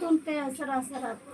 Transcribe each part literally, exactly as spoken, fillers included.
ᱛᱩᱱ ᱛᱮ ᱥᱟᱨᱟ ᱥᱟᱨᱟ ᱛᱮ᱾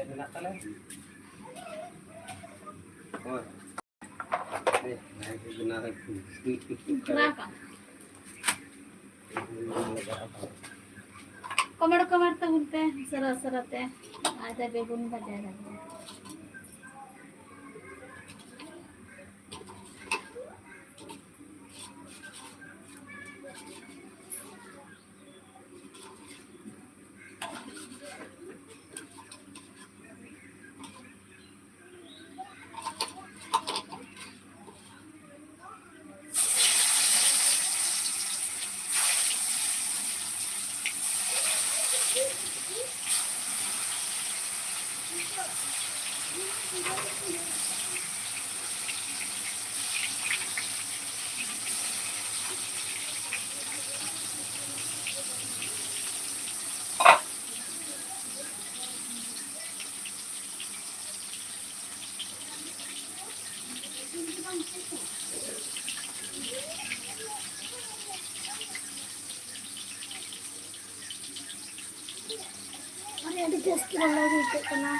ᱢᱮᱱᱟᱜ ᱛᱟᱞᱮ᱾ ᱦᱳᱭ᱾ ᱠᱚᱢᱮᱰ ᱠᱚᱢᱮᱰ ᱛᱟᱵᱚᱱ ᱯᱮ ᱥᱟᱨᱟ ᱥᱟᱨᱟ ᱛᱮ᱾ ᱟᱫᱚ ᱵᱮᱜᱩᱱ ᱵᱷᱟᱡᱟ ᱫᱟᱵᱚᱱ᱾ ᱡᱟᱹᱥᱛᱤ ᱞᱚᱞᱚ ᱜᱮ ᱟᱹᱭᱠᱟᱹᱜ ᱠᱟᱱᱟ᱾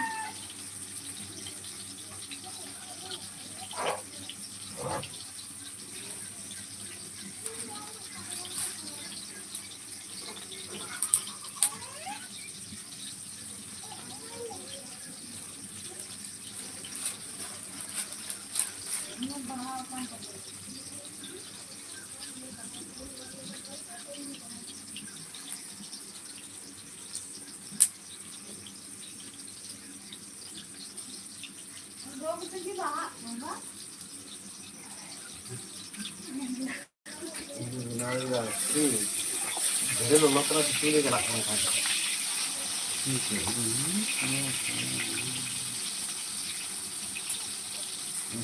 ᱰᱷᱮᱨ ᱞᱚᱞᱚ ᱠᱟᱱᱟ, ᱥᱤᱛᱩᱝ ᱜᱮ ᱪᱟᱞᱟᱜ ᱠᱟᱱᱟ ᱠᱷᱟᱱ᱾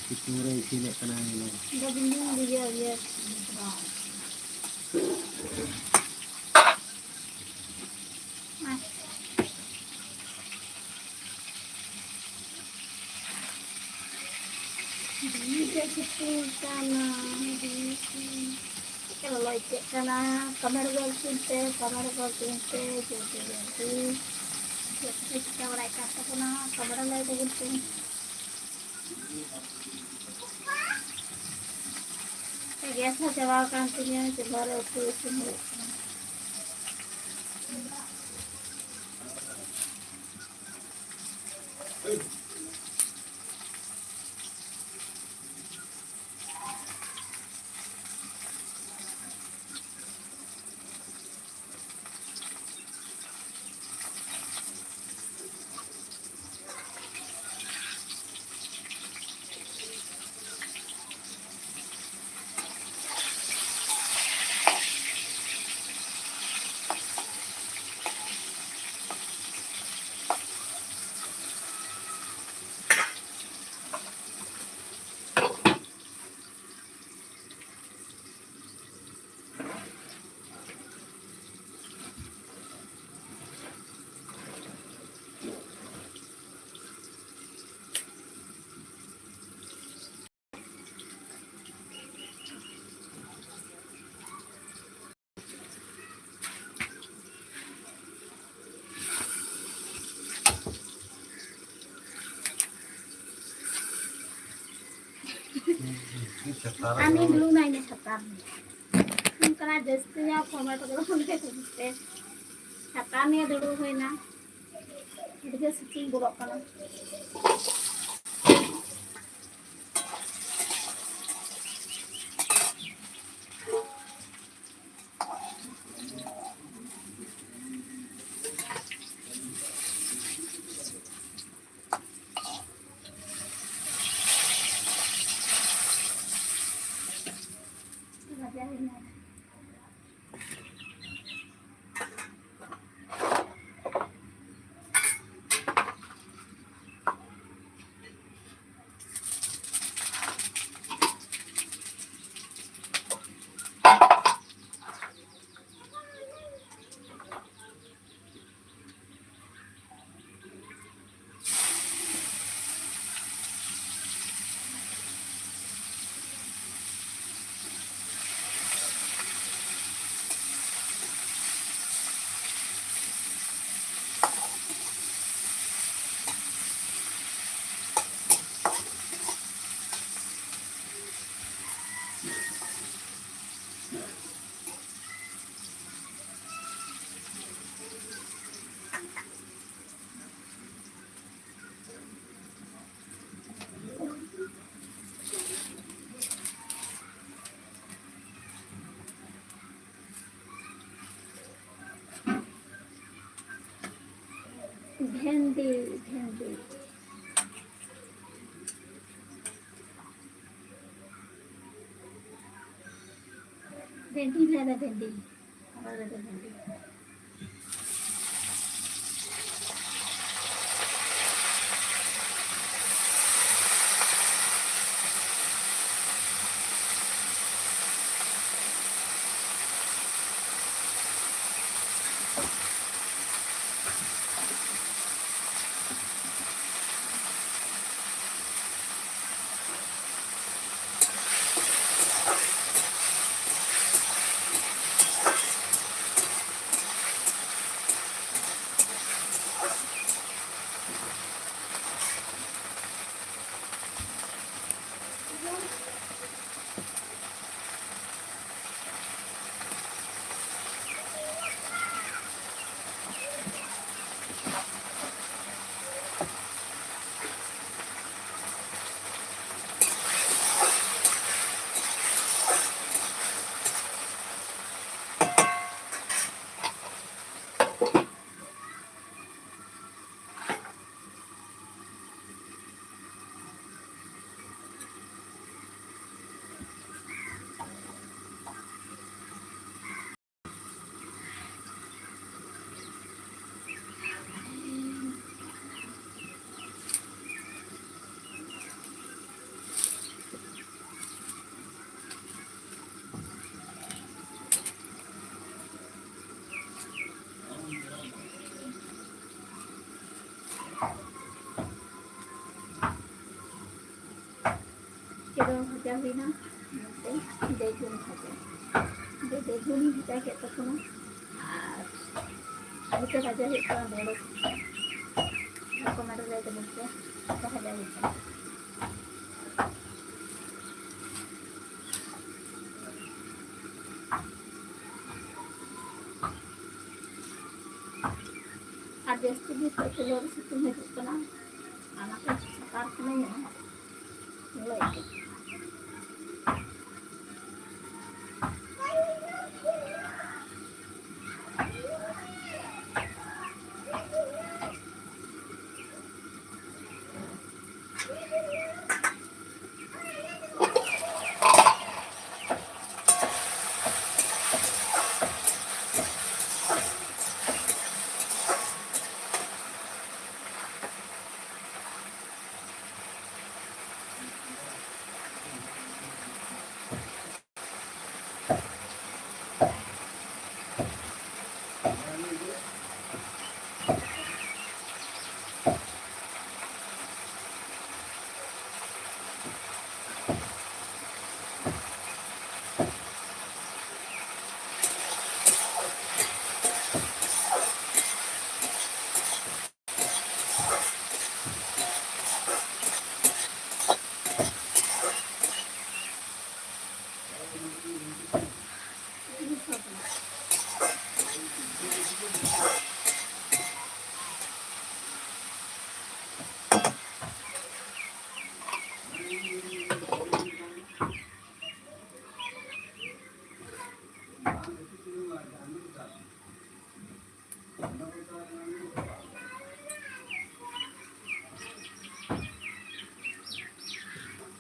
ᱥᱤᱛᱩᱝ ᱨᱮ ᱤᱥᱤᱱᱮᱫ ᱠᱟᱱᱟᱭ᱾ ᱫᱤᱱ ᱜᱮ ᱥᱤᱛᱩᱝ ᱠᱟᱱᱟ, ᱫᱤᱱ ᱜᱮ᱾ ᱪᱮᱫ ᱞᱚᱞᱚ ᱟᱹᱭᱠᱟᱹᱜ ᱠᱟᱱᱟ᱾ ᱠᱟᱢᱟᱲ ᱜᱚᱞ ᱪᱤᱱᱛᱮ, ᱠᱟᱢᱟᱲ ᱜᱚᱞ ᱪᱤᱱᱛᱮ, ᱡᱚᱞᱫᱤ ᱡᱚᱞᱫᱤ᱾ ᱪᱮᱫ ᱠᱚᱯᱮ ᱪᱤᱠᱟᱹ ᱵᱟᱲᱟᱭᱮᱫ ᱠᱟᱱ ᱛᱟᱵᱚᱱᱟ? ᱠᱟᱢᱟᱲ ᱞᱟᱹᱭ ᱛᱟᱵᱚᱱ ᱯᱮ᱾ ᱜᱮᱥ ᱦᱚᱸ ᱪᱟᱵᱟ ᱟᱠᱟᱱ ᱛᱤᱧᱟᱹ, ᱪᱩᱞᱦᱟᱹ ᱨᱮ ᱩᱛᱩ ᱤᱥᱤᱱ ᱦᱩᱭᱩᱜ ᱠᱟᱱᱟ᱾ ᱟᱨ ᱤᱧ ᱫᱩᱲᱩᱵ ᱮᱱᱟ ᱤᱧ ᱪᱷᱟᱛᱟ ᱨᱮ᱾ ᱚᱱᱠᱟᱱᱟᱜ ᱡᱟᱹᱥᱛᱤ ᱧᱚᱜ ᱥᱚᱢᱚᱭ ᱠᱚᱫᱚ ᱵᱟᱹᱱᱩᱜ ᱛᱮ ᱪᱷᱟᱛᱟ ᱱᱤᱭᱮ ᱫᱩᱲᱩᱵ ᱦᱩᱭᱱᱟ᱾ ᱟᱹᱰᱤ ᱜᱮ ᱥᱤᱛᱩᱝ ᱜᱚᱨᱚᱢ ᱠᱟᱱᱟ᱾ ᱵᱷᱮᱱᱰᱤ, ᱵᱷᱮᱱᱰᱤ᱾ ᱵᱷᱮᱱᱰᱤ, ᱵᱷᱮᱱᱰᱤ, ᱵᱷᱮᱱᱰᱤ᱾ ᱚᱱᱟ ᱨᱮᱫᱚ ᱵᱷᱮᱱᱰᱤ᱾ ᱦᱩᱭᱱᱟ᱾ ᱱᱚᱛᱮ ᱵᱮᱜᱩᱱ ᱵᱷᱟᱡᱟ, ᱵᱮᱜᱩᱱᱤᱧ ᱵᱷᱟᱡᱟ ᱠᱮᱫ ᱛᱟᱵᱚᱱᱟ᱾ ᱟᱨ ᱱᱚᱛᱮ ᱵᱷᱟᱡᱟ ᱦᱩᱭᱩᱜ ᱠᱟᱱᱟ ᱰᱷᱮᱸᱲᱚᱥ᱾ ᱟᱨ ᱴᱚᱢᱮᱴᱳ ᱞᱟᱹᱭ ᱠᱟᱹᱫᱟᱹᱧ ᱯᱮ, ᱵᱷᱟᱡᱟ ᱦᱩᱭᱩᱜ ᱠᱟᱱᱟ᱾ ᱟᱨ ᱡᱟᱹᱥᱛᱤ ᱜᱮ ᱪᱩᱞᱦᱟᱹ ᱨᱮ ᱥᱤᱛᱩᱝ ᱦᱤᱡᱩᱜ ᱠᱟᱱᱟ, ᱚᱱᱟᱛᱮ ᱥᱟᱯᱟᱨ ᱠᱟᱹᱱᱟᱹᱧ᱾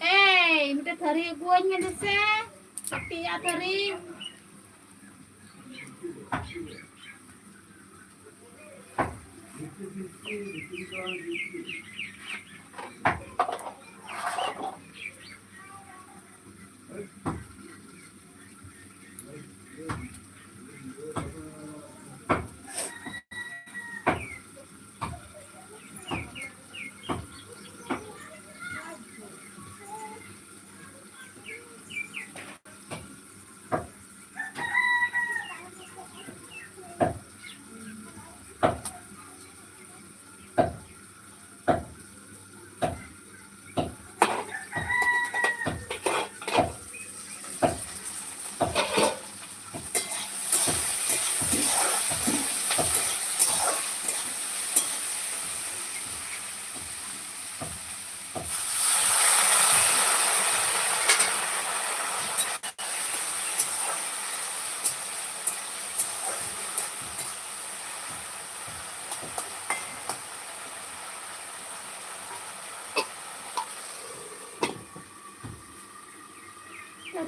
ᱮᱭ, ᱢᱤᱫᱴᱮᱱ ᱛᱷᱟᱹᱨᱤ ᱟᱹᱜᱩᱣᱟᱹᱧ ᱢᱮ ᱥᱮ, ᱴᱟᱹᱴᱤᱭᱟ ᱛᱷᱟᱹᱨᱤ᱾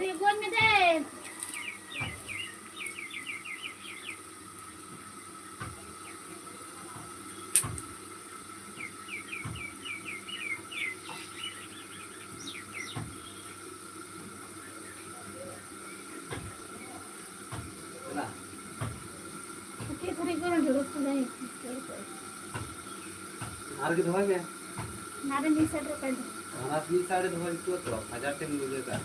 ᱟᱹᱜᱩᱣᱟᱹᱧ ᱢᱮ ᱫᱮ᱾ ᱪᱮᱫ ᱜᱷᱟᱹᱲᱤᱡ ᱠᱚ ᱡᱚᱨᱚ ᱥᱟᱱᱟᱭᱮᱫ ᱟᱨ ᱜᱮ ᱫᱚᱦᱚᱭ ᱢᱮ᱾ ᱚᱱᱟ ᱨᱮ ᱢᱤᱫ ᱥᱟᱭᱤᱰ ᱨᱮ ᱠᱟᱭ ᱫᱚ᱾ ᱚᱱᱟ ᱢᱤᱫ ᱥᱟᱭᱤᱰ ᱨᱮ ᱫᱚᱦᱚᱭ ᱦᱩᱭᱩᱜᱼᱟ ᱛᱚ, ᱵᱟᱡᱟᱨ ᱴᱷᱮᱱ ᱤᱭᱟᱹ ᱠᱟᱜ᱾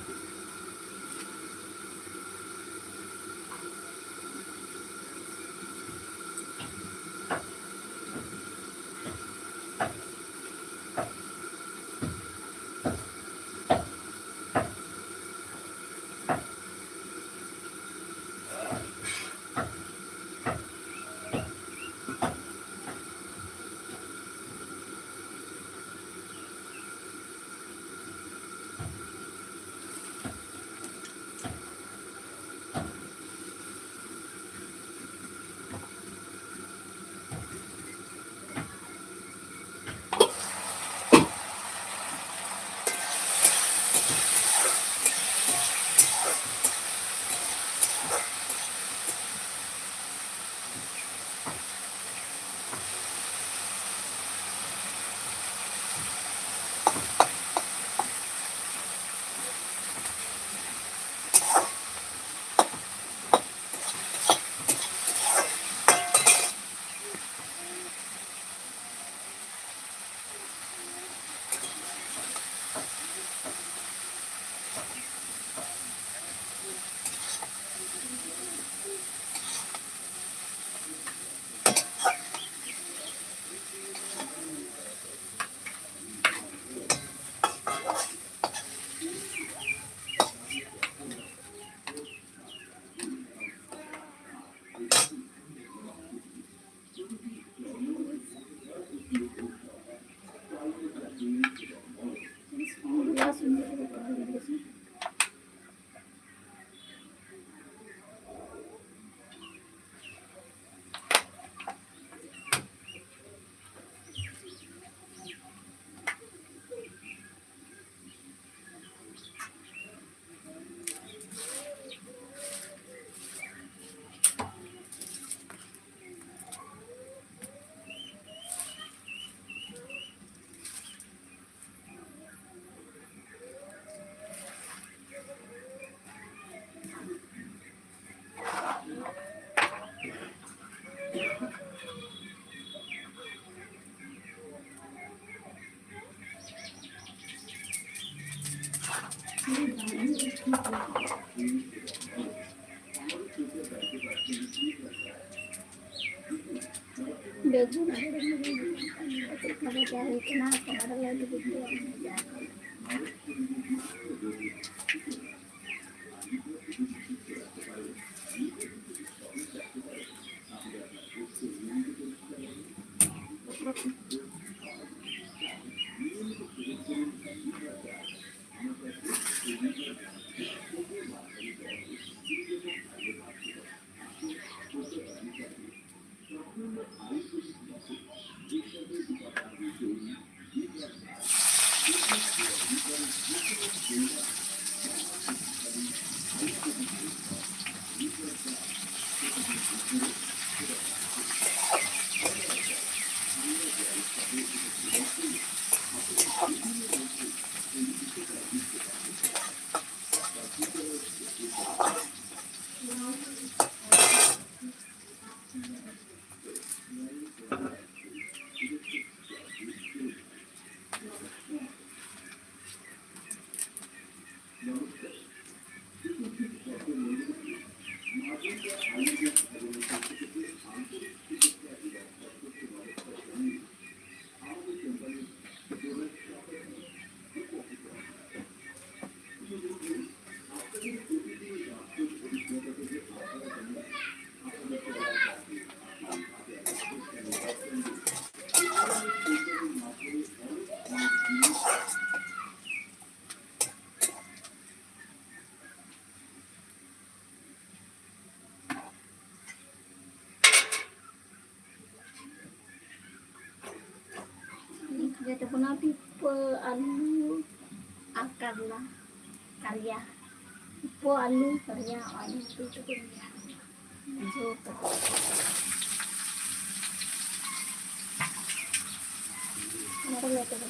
ᱵᱮᱜᱩᱱ ᱟᱹᱰᱤ ᱨᱚᱠᱚᱢ ᱪᱮᱫ ᱠᱚ ᱵᱷᱟᱡᱟ ᱦᱩᱭ ᱠᱟᱱᱟ, ᱴᱚᱢᱟᱴᱳ ᱞᱮ ᱟᱹᱞᱩ ᱵᱷᱟᱡᱟ᱾ ᱡᱮᱛᱮ ᱵᱚᱱᱟ ᱯᱤᱯᱟᱹ, ᱟᱹᱞᱩ ᱟᱨ ᱠᱟᱨᱞᱟ, ᱠᱟᱨᱭᱟ᱾ ᱯᱤᱯᱟᱹ, ᱟᱹᱞᱩ, ᱠᱟᱨᱭᱟ, ᱟᱹᱞᱩ ᱩᱛᱩ ᱠᱚ ᱡᱚᱛᱚ᱾ ᱚᱱᱟ ᱠᱚ ᱞᱮ ᱩᱛᱩ ᱫᱚ᱾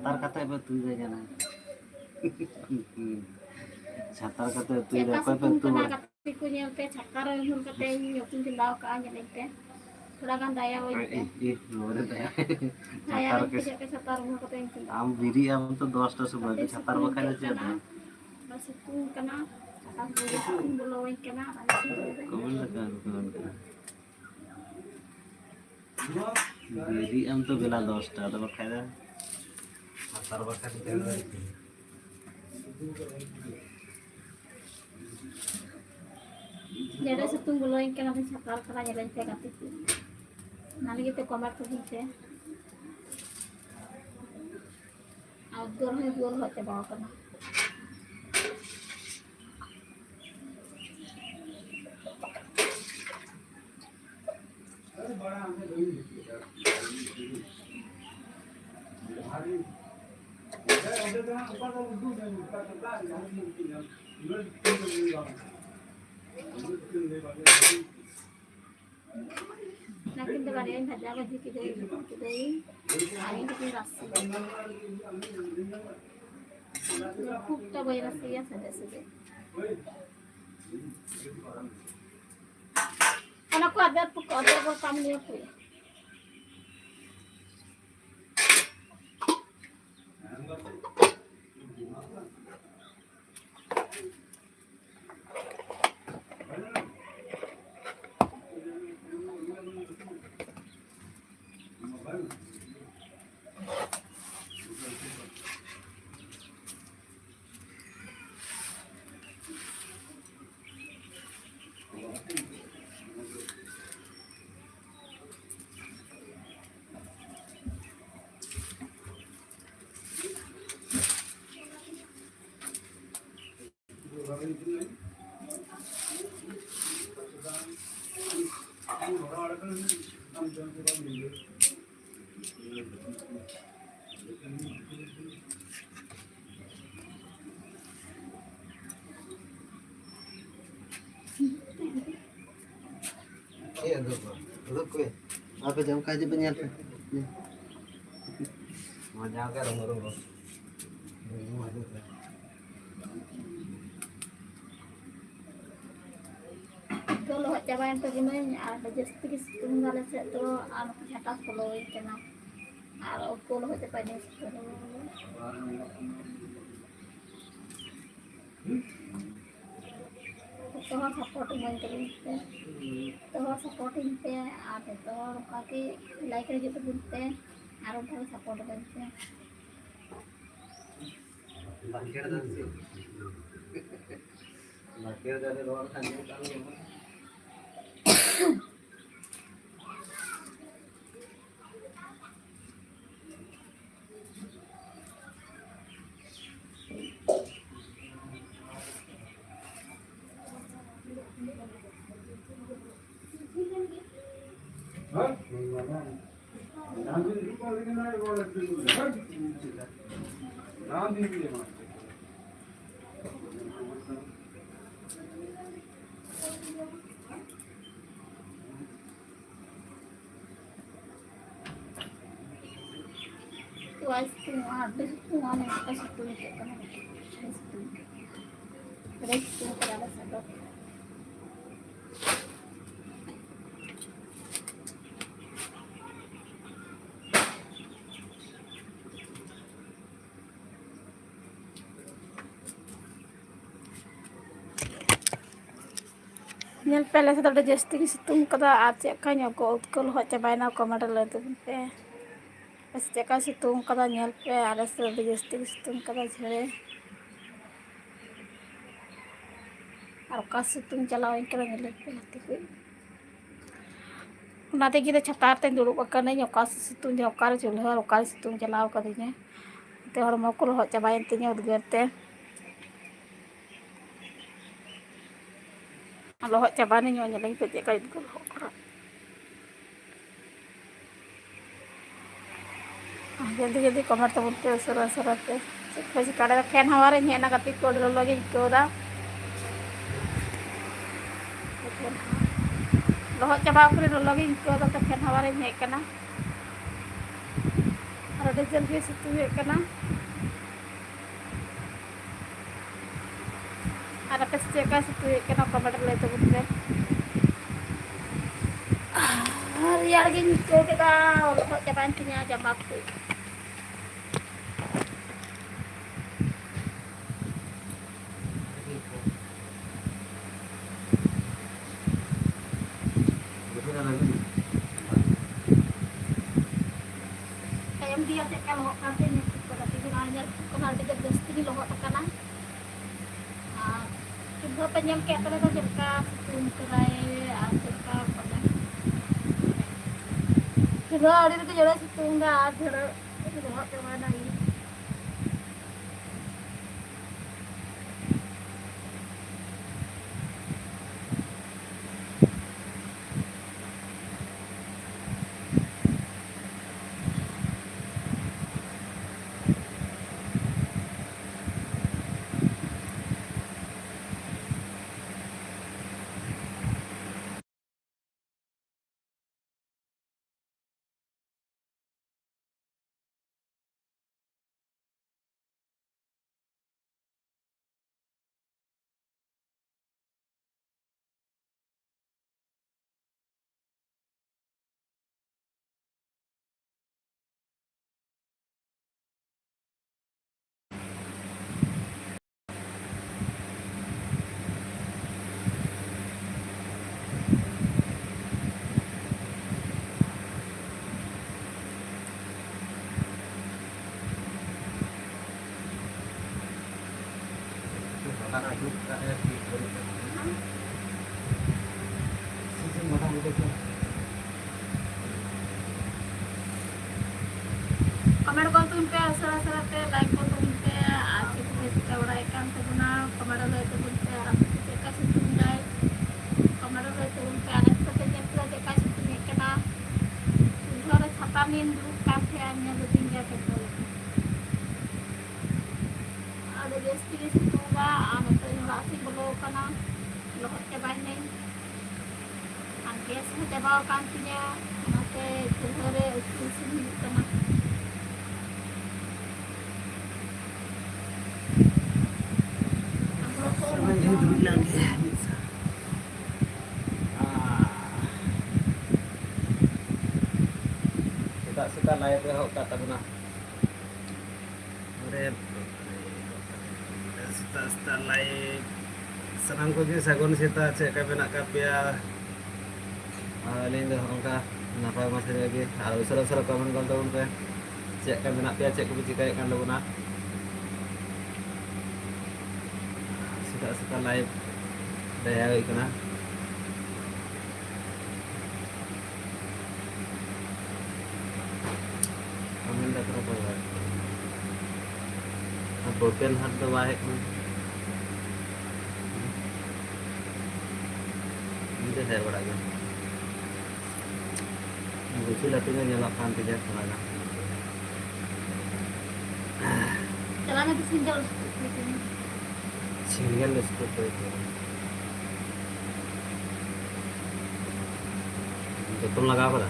ᱪᱷᱟᱛᱟᱨ ᱠᱟᱛᱮ ᱯᱮ ᱩᱛᱩᱭᱮᱫᱟ ᱡᱟᱹᱱᱤᱡ᱾ ᱪᱷᱟᱛᱟᱨ ᱠᱟᱛᱮ ᱩᱛᱩᱭᱮᱫᱟ, ᱪᱮᱫ ᱞᱮᱠᱟ ᱚᱠᱚᱭ ᱯᱮ ᱥᱤᱛᱩᱝ ᱩᱛᱩ ᱠᱟᱱᱟ ᱵᱟᱲᱟ? ᱜᱟᱛᱮ ᱠᱚ ᱧᱮᱞ ᱯᱮ, ᱪᱷᱟᱛᱟᱨ ᱨᱮ ᱩᱢᱩᱞ ᱠᱟᱛᱮ ᱤᱧ ᱩᱛᱩᱧ ᱪᱚᱸᱫᱟᱣ ᱠᱟᱜᱼᱟ, ᱧᱮᱞᱮᱧ ᱯᱮ᱾ ᱛᱷᱚᱲᱟ ᱜᱟᱱ ᱫᱟᱭᱟ ᱟᱹᱧ ᱯᱮ᱾ ᱤᱦ, ᱤᱦ, ᱱᱚᱣᱟ ᱨᱮ ᱫᱟᱭᱟ᱾ ᱫᱟᱭᱟ ᱪᱷᱟᱛᱟᱨ ᱟᱹᱧ ᱯᱮ, ᱠᱟᱛᱮ ᱪᱮᱫ ᱯᱮ ᱪᱷᱟᱛᱟᱨ ᱩᱢᱩᱞ ᱠᱟᱛᱮ ᱤᱧ ᱪᱚᱸᱫᱟᱣ ᱟᱢ ᱵᱮᱨᱮᱫ ᱟᱢ ᱛᱚ ᱫᱚᱥᱴᱟ ᱥᱚᱢᱚᱭ ᱠᱟᱛᱮ ᱫᱚ, ᱪᱷᱟᱛᱟᱨ ᱥᱤᱛᱩᱝ ᱵᱟᱠᱷᱟᱡ ᱫᱚ ᱟᱹᱭᱠᱟᱹᱜ ᱪᱮᱫ ᱠᱟᱱᱟ, ᱫᱚ? ᱫᱚᱢᱮ ᱥᱤᱛᱩᱝ ᱠᱟᱱᱟ, ᱪᱷᱟᱛᱟᱨ ᱠᱚ ᱥᱤᱛᱩᱝ ᱵᱚᱞᱚᱣᱟᱹᱧ ᱠᱟᱱᱟ, ᱚᱱᱟ ᱥᱤᱛᱩᱝ ᱨᱮ᱾ ᱠᱚᱢᱮᱱᱴ ᱞᱮᱠᱟ ᱟᱞᱚ ᱠᱚᱢᱮᱱᱴ ᱠᱟᱱᱟ᱾ ᱵᱮᱨᱮᱫ ᱟᱢ ᱛᱚ ᱵᱮᱞᱟ ᱫᱚᱥᱴᱟ, ᱟᱫᱚ ᱵᱟᱠᱷᱟᱡ ᱫᱚ ᱪᱷᱟᱛᱟᱨ ᱵᱟᱠᱷᱟᱡ ᱫᱚ ᱡᱮᱰᱮ ᱥᱤᱛᱩᱝ ᱵᱚᱞᱚᱭᱮᱱ ᱠᱟᱱᱟ, ᱪᱷᱟᱛᱟᱨ ᱠᱟᱱᱟ, ᱧᱮᱞᱮᱧ ᱯᱮ ᱜᱟᱛᱮ ᱠᱚ᱾ ᱚᱱᱟ ᱞᱟᱹᱜᱤᱫ ᱛᱮ ᱠᱚᱢᱮᱱᱴ ᱛᱟᱵᱚᱱ ᱯᱮ᱾ ᱟᱨ ᱩᱫᱽᱜᱟᱹᱨ ᱦᱚᱸ ᱩᱫᱽᱜᱟᱹᱨ ᱞᱚᱦᱚᱫ ᱪᱟᱵᱟᱣ ᱠᱟᱱᱟ᱾ ᱚᱱᱟ ᱠᱤᱱ ᱫᱚ ᱵᱟᱨᱭᱟᱧ ᱵᱷᱟᱡᱟ ᱵᱷᱟᱹᱡᱤ ᱠᱮᱫᱟᱹᱧ, ᱩᱛᱩ ᱠᱮᱫᱟᱹᱧ, ᱟᱨ ᱤᱧ ᱫᱚ ᱨᱟᱥᱮ᱾ ᱠᱷᱩᱵᱴᱟ ᱵᱟᱹᱧ ᱨᱟᱥᱮᱭᱟ, ᱥᱟᱡᱮ ᱥᱟᱡᱮ᱾ ᱚᱱᱟ ᱠᱚ ᱟᱫᱮᱨ ᱠᱚ ᱟᱫᱮᱨ ᱜᱚᱴᱟᱢ ᱱᱤᱭᱟᱹ ᱠᱚ᱾ ᱪᱮᱫ ᱩᱫᱩᱜ ᱠᱚ? ᱩᱫᱩᱜ ᱠᱚ᱾ ᱟᱯᱮ ᱡᱚᱢ ᱠᱟᱜ ᱦᱤᱡᱩᱜ ᱯᱮ, ᱧᱮᱞ ᱯᱮ᱾ ᱱᱚᱣᱟ ᱡᱟᱦᱟᱸ ᱜᱮ ᱨᱚᱝᱜᱚ ᱨᱚᱝᱜᱚ᱾ ᱛᱚ, ᱞᱚᱦᱚᱫ ᱪᱟᱵᱟᱭᱮᱱ ᱛᱟᱵᱚᱱᱟᱹᱧ ᱟᱨ ᱟᱹᱰᱤ ᱡᱟᱹᱥᱛᱤ ᱜᱮ ᱥᱤᱛᱩᱝ ᱫᱟ ᱟᱞᱮ ᱥᱮᱫ ᱫᱚ, ᱟᱨ ᱱᱚᱛᱮ ᱡᱷᱟᱴᱟ ᱠᱚ ᱞᱚᱭᱮᱧ ᱠᱟᱱᱟ ᱟᱨ ᱩᱵ ᱠᱚ ᱞᱚᱦᱚᱫ ᱪᱟᱵᱟᱭᱮᱱᱟ ᱥᱤᱛᱩᱝ᱾ ᱡᱚᱛᱚ ᱦᱚᱲ ᱥᱟᱯᱳᱨᱴ ᱤᱢᱟᱹᱧ ᱛᱟᱵᱚᱱ ᱯᱮ, ᱡᱚᱛᱚ ᱦᱚᱲ ᱥᱟᱯᱳᱨᱴ ᱤᱧ ᱯᱮ ᱟᱨ ᱡᱚᱛᱚ ᱦᱚᱲ ᱚᱱᱠᱟ ᱜᱮ ᱞᱟᱭᱤᱠ ᱨᱮ ᱦᱤᱡᱩᱜ ᱛᱟᱵᱚᱱ ᱯᱮ ᱟᱨ ᱚᱱᱠᱟ ᱜᱮ ᱥᱟᱯᱳᱨᱴ ᱤᱢᱟᱹᱧ ᱯᱮ᱾ ᱵᱟᱠᱷᱮᱲ ᱫᱟ ᱥᱮ? ᱵᱟᱠᱷᱮᱲ ᱫᱟ ᱨᱮ ᱨᱚᱲ ᱠᱷᱟᱱ ᱫᱚ ᱵᱟᱝ ᱜᱟᱱᱚᱜᱼᱟ᱾ ᱛᱚᱣᱟ ᱥᱤᱛᱩᱝ ᱚᱜᱼᱟ, ᱟᱹᱰᱤ ᱥᱤᱛᱩᱝ ᱚᱜᱼᱟ, ᱱᱚᱝᱠᱟ ᱥᱤᱛᱩᱝ ᱟᱹᱭᱠᱟᱹᱜ ᱠᱟᱱᱟ, ᱟᱹᱰᱤ ᱥᱤᱛᱩᱝ ᱟᱹᱭᱠᱟᱹᱜ ᱠᱟᱱᱟ, ᱟᱹᱰᱤ ᱥᱤᱛᱩᱝ ᱠᱟᱱᱟ ᱟᱞᱮ ᱥᱮᱫ ᱫᱚ᱾ ᱧᱮᱞ ᱯᱮ, ᱟᱞᱮ ᱥᱮᱫ ᱫᱚ ᱟᱹᱰᱤ ᱡᱟᱹᱥᱛᱤ ᱜᱮ ᱥᱤᱛᱩᱝ ᱠᱟᱫᱟ᱾ ᱟᱨ ᱪᱮᱫ ᱞᱮᱠᱟ ᱧᱚᱜ ᱠᱚ ᱩᱫᱽᱜᱟᱹᱣ ᱞᱚᱦᱚᱫ ᱪᱟᱵᱟᱭᱮᱱᱟ, ᱠᱚᱢᱮᱱᱴ ᱨᱮ ᱞᱟᱹᱭ ᱛᱟᱵᱚᱱ ᱯᱮ᱾ ᱟᱨ ᱪᱮᱫ ᱞᱮᱠᱟ ᱥᱤᱛᱩᱝ ᱠᱟᱫᱟ, ᱧᱮᱞ ᱯᱮ, ᱟᱞᱮ ᱥᱮᱫ ᱫᱚ ᱟᱹᱰᱤ ᱡᱟᱹᱥᱛᱤ ᱜᱮ ᱥᱤᱛᱩᱝ ᱠᱟᱫᱟ ᱡᱷᱮᱲᱮ᱾ ᱟᱨ ᱚᱠᱟ ᱥᱤᱛᱩᱝ ᱪᱟᱞᱟᱣᱮᱱ ᱠᱟᱱᱟ, ᱧᱮᱞ ᱯᱮ ᱦᱟᱹᱛᱤ ᱠᱚ᱾ ᱚᱱᱟ ᱛᱮᱜᱮ ᱫᱚ ᱪᱷᱟᱛᱟ ᱨᱮ ᱫᱩᱲᱩᱵ ᱟᱠᱟᱱᱟᱹᱧ᱾ ᱚᱠᱟ ᱥᱤᱛᱩᱝ ᱡᱮ, ᱚᱠᱟᱨᱮ ᱪᱩᱞᱦᱟᱹ, ᱚᱠᱟᱨᱮ ᱥᱤᱛᱩᱝ ᱪᱟᱞᱟᱣ ᱠᱟᱫᱤᱧᱟ᱾ ᱛᱮ ᱦᱚᱲᱢᱚ ᱠᱚ ᱞᱚᱦᱚᱫ ᱪᱟᱵᱟᱭᱮᱱ ᱛᱤᱧᱟᱹ ᱩᱫᱽᱜᱟᱹᱨ ᱛᱮ᱾ ᱞᱚᱦᱚᱫ ᱪᱟᱵᱟᱭᱮᱱᱟᱹᱧ, ᱱᱚᱜᱼᱚᱭ ᱧᱮᱞᱤᱧ ᱯᱮ ᱪᱮᱫ ᱞᱮᱠᱟ ᱩᱫᱽᱜᱟᱹᱨ ᱞᱚᱦᱚᱫ ᱠᱟᱱᱟ᱾ ᱡᱚᱞᱫᱤ ᱡᱚᱞᱫᱤ ᱠᱚᱢᱮᱱᱴ ᱛᱟᱵᱚᱱ ᱯᱮ ᱩᱥᱟᱹᱨᱟ ᱩᱥᱟᱹᱨᱟ ᱛᱮ᱾ ᱪᱮᱫ ᱠᱚ ᱪᱤᱠᱟᱹ ᱫᱟᱲᱮᱭᱟᱜᱼᱟ? ᱯᱷᱮᱱ ᱦᱟᱣᱟ ᱨᱮᱧ ᱦᱮᱡ ᱮᱱᱟ ᱜᱟᱛᱮ ᱠᱚ, ᱟᱹᱰᱤ ᱞᱚᱞᱚ ᱜᱤᱧ ᱟᱹᱭᱠᱟᱹᱣ ᱮᱫᱟ᱾ ᱞᱚᱦᱚᱫ ᱪᱟᱵᱟ ᱯᱚᱨᱮ ᱞᱚᱞᱚ ᱜᱤᱧ ᱟᱹᱭᱠᱟᱹᱣ ᱮᱫᱟ, ᱛᱚ ᱯᱷᱮᱱ ᱦᱟᱣᱟ ᱨᱮᱧ ᱦᱮᱡ ᱟᱠᱟᱱᱟ᱾ ᱟᱹᱰᱤ ᱡᱳᱨ ᱜᱮ ᱥᱤᱛᱩᱝ ᱮᱫ ᱠᱟᱱᱟ᱾ ᱟᱨ ᱟᱯᱮ ᱥᱮᱫ ᱪᱮᱫ ᱞᱮᱠᱟ ᱥᱤᱛᱩᱝ ᱮᱫ ᱠᱟᱱᱟ, ᱠᱚᱢᱮᱱᱴ ᱨᱮ ᱞᱟᱹᱭ ᱛᱟᱵᱚᱱ ᱯᱮ᱾ ᱟᱨ ᱨᱮᱭᱟᱲ ᱜᱤᱧ ᱟᱹᱭᱠᱟᱹᱣ ᱠᱮᱫᱟ, ᱞᱚᱦᱚᱫ ᱪᱟᱵᱟᱭᱮᱱ ᱛᱤᱧᱟ ᱡᱟᱢᱟ ᱠᱚ᱾ ᱛᱟᱭᱚᱢ ᱛᱮᱭᱟᱜ ᱪᱮᱫ ᱞᱮᱠᱟ ᱞᱚᱦᱚᱫ ᱠᱟᱱ ᱛᱤᱧᱟ, ᱧᱮᱞ ᱴᱷᱤᱠ ᱠᱟᱱᱟ, ᱟᱹᱰᱤ ᱡᱳᱨ ᱡᱟᱹᱥᱛᱤ ᱜᱮ ᱞᱚᱦᱚᱫ ᱟᱠᱟᱱᱟ᱾ ᱟᱨ ᱪᱩᱞᱦᱟᱹ ᱯᱮ ᱧᱮᱞ ᱠᱮᱫ ᱛᱟᱞᱮ ᱫᱚ ᱪᱮᱫ ᱞᱮᱠᱟ ᱥᱤᱛᱩᱝ ᱠᱟᱫᱟᱭ ᱟᱨ ᱪᱮᱫ ᱞᱮᱠᱟ ᱵᱟᱝ᱾ ᱪᱩᱞᱦᱟᱹ ᱟᱹᱰᱤ ᱨᱮᱜᱮ ᱡᱳᱨᱮ ᱥᱤᱛᱩᱝ ᱫᱟ ᱟᱨ ᱡᱷᱟᱹᱲᱟᱹᱜ ᱞᱚᱦᱚᱫ ᱪᱟᱵᱟᱭᱮᱱᱟ ᱤᱧ᱾ ᱠᱚᱢᱮᱱᱴ ᱜᱚᱫ ᱛᱟᱵᱚᱱ ᱯᱮ, ᱟᱥᱲᱟ ᱟᱥᱲᱟ ᱛᱮ ᱞᱟᱭᱤᱠ ᱜᱚᱫ ᱛᱟᱵᱚᱱ ᱯᱮ, ᱟᱨ ᱪᱮᱫ ᱠᱚᱯᱮ ᱪᱤᱠᱟᱹ ᱵᱟᱲᱟᱭᱮᱫ ᱠᱟᱱ ᱛᱟᱵᱚᱱᱟ, ᱠᱚᱢᱮᱱᱴ ᱨᱮ ᱞᱟᱹᱭ ᱛᱟᱵᱚᱱ ᱯᱮ, ᱟᱨ ᱟᱯᱮ ᱥᱮᱫ ᱪᱮᱫ ᱞᱮᱠᱟ ᱥᱤᱛᱩᱝ ᱫᱟᱭ, ᱠᱚᱢᱮᱱᱴ ᱨᱮ ᱞᱟᱹᱭ ᱛᱟᱵᱚᱱ ᱯᱮ, ᱟᱨ ᱱᱤᱛᱚᱜ ᱯᱮ ᱧᱮᱞ ᱠᱮᱫᱟ ᱪᱮᱫ ᱞᱮᱠᱟᱭ ᱥᱤᱛᱩᱝ ᱮᱫ ᱠᱟᱱᱟ᱾ ᱪᱩᱞᱦᱟᱹ ᱨᱮ ᱪᱷᱟᱛᱟ ᱱᱤᱭᱮᱢ ᱫᱩᱲᱩᱵ ᱠᱟᱱ ᱛᱟᱦᱮᱸᱜᱼᱟ, ᱧᱮᱞ ᱞᱮᱫᱤᱧ ᱜᱮᱭᱟ ᱯᱮ ᱛᱚ᱾ ᱟᱹᱰᱤ ᱡᱟᱹᱥᱛᱤ ᱜᱮ ᱥᱤᱛᱩᱝ ᱫᱟ, ᱟᱨ ᱱᱚᱛᱮ ᱚᱲᱟᱜ ᱥᱮᱫ ᱵᱚᱞᱚ ᱟᱠᱟᱱᱟ, ᱞᱚᱦᱚᱫ ᱪᱟᱵᱟᱭᱮᱱᱟᱹᱧ᱾ ᱟᱨ ᱜᱮᱥ ᱦᱚᱸ ᱪᱟᱵᱟ ᱟᱠᱟᱱ ᱛᱤᱧᱟᱹ, ᱚᱱᱟᱛᱮ ᱪᱩᱞᱦᱟᱹ ᱨᱮ ᱩᱛᱩ ᱤᱥᱤᱱ ᱦᱩᱭᱩᱜ ᱠᱟᱱᱟ᱾ ᱥᱮᱛᱟᱜ ᱥᱮᱛᱟᱜ live ᱮᱦᱚᱵ ᱠᱟᱜ ᱛᱟᱵᱚᱱᱟ᱾ ᱟᱨᱮ ᱵᱟᱯᱨᱮ, ᱥᱮᱛᱟᱜ ᱥᱮᱛᱟᱜ live᱾ ᱥᱟᱱᱟᱢ ᱠᱚᱜᱮ ᱥᱟᱹᱜᱩᱱ ᱥᱮᱛᱟᱜ, ᱪᱮᱫ ᱞᱮᱠᱟ ᱢᱮᱱᱟᱜ ᱟᱠᱟᱫ ᱯᱮᱭᱟ? ᱟᱨ ᱟᱹᱞᱤᱧ ᱫᱚ ᱦᱚᱸᱜᱼᱚ ᱱᱚᱝᱠᱟ ᱱᱟᱯᱟᱭ ᱢᱟᱪᱷᱟ ᱧᱚᱜ ᱜᱮ᱾ ᱟᱨ ᱩᱥᱟᱹᱨᱟ ᱩᱥᱟᱹᱨᱟ comment ᱜᱚᱫ ᱛᱟᱵᱚᱱ ᱯᱮ, ᱪᱮᱫ ᱞᱮᱠᱟ ᱢᱮᱱᱟᱜ ᱯᱮᱭᱟ, ᱪᱮᱫ ᱠᱚᱯᱮ ᱪᱤᱠᱟᱹᱭᱮᱫ ᱠᱟᱱ ᱛᱟᱵᱚᱱᱟ᱾ ᱥᱮᱛᱟᱜ ᱥᱮᱛᱟᱜ live ᱫᱮᱭᱟ ᱦᱩᱭᱩᱜ ᱠᱟᱱᱟ᱾ ᱟᱢᱮᱱ ᱫᱟ ᱠᱟᱱᱟ ᱠᱚ ᱵᱟᱭ᱾ ᱟᱨ ᱵᱳᱯᱮᱱ ᱦᱟᱴ ᱫᱚ ᱵᱟᱭ ᱦᱮᱡ ᱠᱟᱱᱟ᱾ ᱩᱱᱤ ᱫᱚ ᱦᱮᱡ ᱵᱟᱲᱟᱜ ᱜᱮᱭᱟ᱾ ᱜᱩᱪᱩ ᱞᱟᱹᱴᱩ ᱜᱮ ᱧᱮᱞᱚᱜ ᱠᱟᱱ ᱛᱤᱧᱟ ᱛᱷᱚᱲᱟ ᱜᱟᱱ᱾ ᱪᱟᱞᱟᱣ ᱢᱮ ᱛᱤᱥ ᱜᱮ ᱥᱤᱸᱜᱮᱞ ᱥᱠᱩᱞ ᱠᱚ ᱤᱫᱤᱭᱟ᱾ ᱡᱚᱛᱚᱢ ᱞᱟᱜᱟᱣ ᱠᱟᱫᱟ?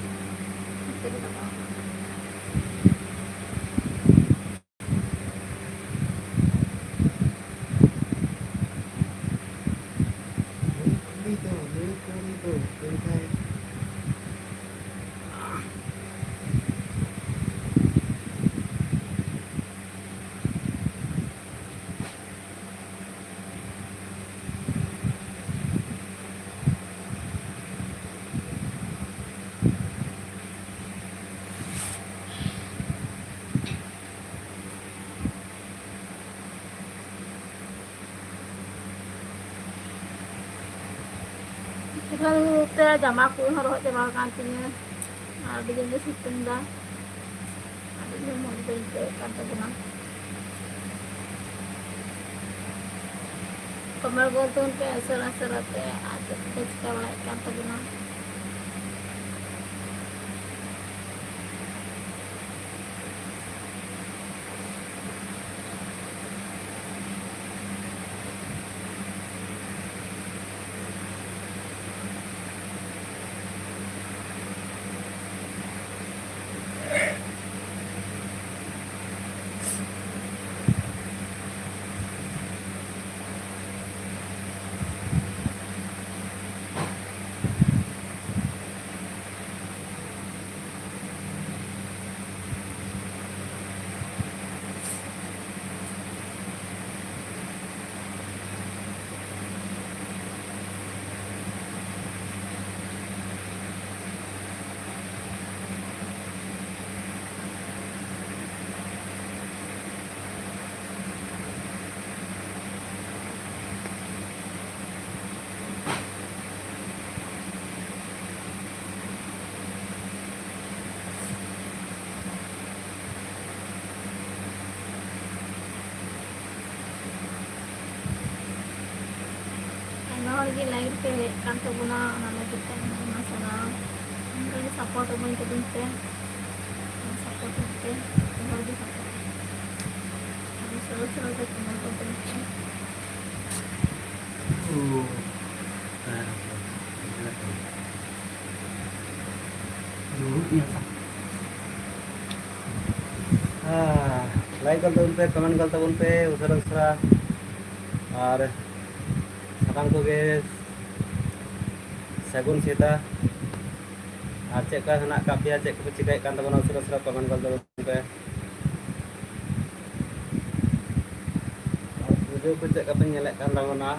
ᱥᱤᱛᱩᱝ ᱛᱮ ᱡᱟᱢᱟ ᱠᱚ ᱦᱚᱸ ᱨᱚᱦᱚᱲ ᱪᱟᱵᱟ ᱟᱠᱟᱱ ᱛᱤᱧᱟᱹ᱾ ᱟᱹᱰᱤ ᱡᱳᱨ ᱜᱮ ᱥᱤᱛᱩᱝ ᱫᱟ᱾ ᱟᱹᱰᱤ ᱡᱳᱨ ᱢᱚᱡᱽ ᱵᱟᱹᱧ ᱟᱹᱭᱠᱟᱹᱣᱮᱫ ᱠᱟᱱ ᱛᱟᱵᱚᱱᱟ᱾ comment ᱜᱚᱫ ᱛᱟᱵᱚᱱ ᱯᱮ ᱩᱥᱟᱹᱨᱟ ᱩᱥᱟᱹᱨᱟ ᱛᱮ, ᱟᱨ ᱪᱮᱫ ᱠᱚᱯᱮ ᱪᱤᱠᱟᱹ ᱵᱟᱲᱟᱭᱮᱫ ᱠᱟᱱ ᱛᱟᱵᱚᱱᱟ᱾ ᱜᱮ ᱞᱟᱭᱤᱠ ᱯᱮ ᱦᱮᱡ ᱠᱟᱱ ᱛᱟᱵᱚᱱᱟ, ᱚᱱᱟ ᱞᱟᱹᱜᱤᱫ ᱛᱮ ᱟᱭᱢᱟ ᱟᱭᱢᱟ ᱥᱟᱨᱦᱟᱣ᱾ ᱚᱱᱠᱟ ᱜᱮ ᱥᱟᱯᱳᱨᱴ ᱤᱢᱟᱹᱧ ᱛᱟᱵᱚᱱ ᱯᱮ, ᱥᱟᱯᱳᱨᱴ ᱯᱮ, ᱡᱚᱛᱚ ᱦᱚᱲ ᱜᱮ ᱥᱟᱯᱳᱨᱴ᱾ ᱟᱹᱰᱤ ᱥᱚᱨᱚᱞ ᱥᱚᱨᱚᱞ ᱛᱮ ᱠᱚᱢᱮᱱᱴ ᱠᱚ ᱯᱮ᱾ ᱚ, ᱦᱮᱸ, ᱦᱮᱸ, ᱦᱮᱸ᱾ ᱫᱩᱲᱩᱵ ᱧᱟᱯᱟᱢ᱾ ᱦᱮᱸ, ᱞᱟᱭᱤᱠ ᱜᱚᱫ ᱛᱟᱵᱚᱱ ᱯᱮ, ᱠᱚᱢᱮᱱᱴ ᱜᱚᱫ ᱛᱟᱵᱚᱱ ᱯᱮ ᱩᱥᱟᱹᱨᱟ ᱩᱥᱟᱹᱨᱟ᱾ ᱟᱨ ᱥᱟᱱᱟᱢ ᱠᱚᱜᱮ ᱥᱟᱹᱜᱩᱱ ᱥᱮᱛᱟᱜ᱾ ᱟᱨ ᱪᱮᱫ ᱞᱮᱠᱟ ᱦᱮᱱᱟᱜ ᱟᱠᱟᱫ ᱯᱮᱭᱟ, ᱪᱮᱫ ᱠᱚᱯᱮ ᱪᱤᱠᱟᱹᱭᱮᱫ ᱠᱟᱱ ᱛᱟᱵᱚᱱᱟ, ᱩᱥᱟᱹᱨᱟ ᱩᱥᱟᱹᱨᱟ ᱠᱚᱢᱮᱱᱴ ᱜᱚᱫ ᱛᱟᱵᱚᱱ ᱯᱮ᱾ ᱟᱨ ᱯᱩᱡᱟᱹ ᱠᱚ ᱪᱮᱫ ᱞᱮᱠᱟ ᱯᱮ ᱧᱮᱞᱮᱫ ᱠᱟᱱ ᱛᱟᱵᱚᱱᱟ?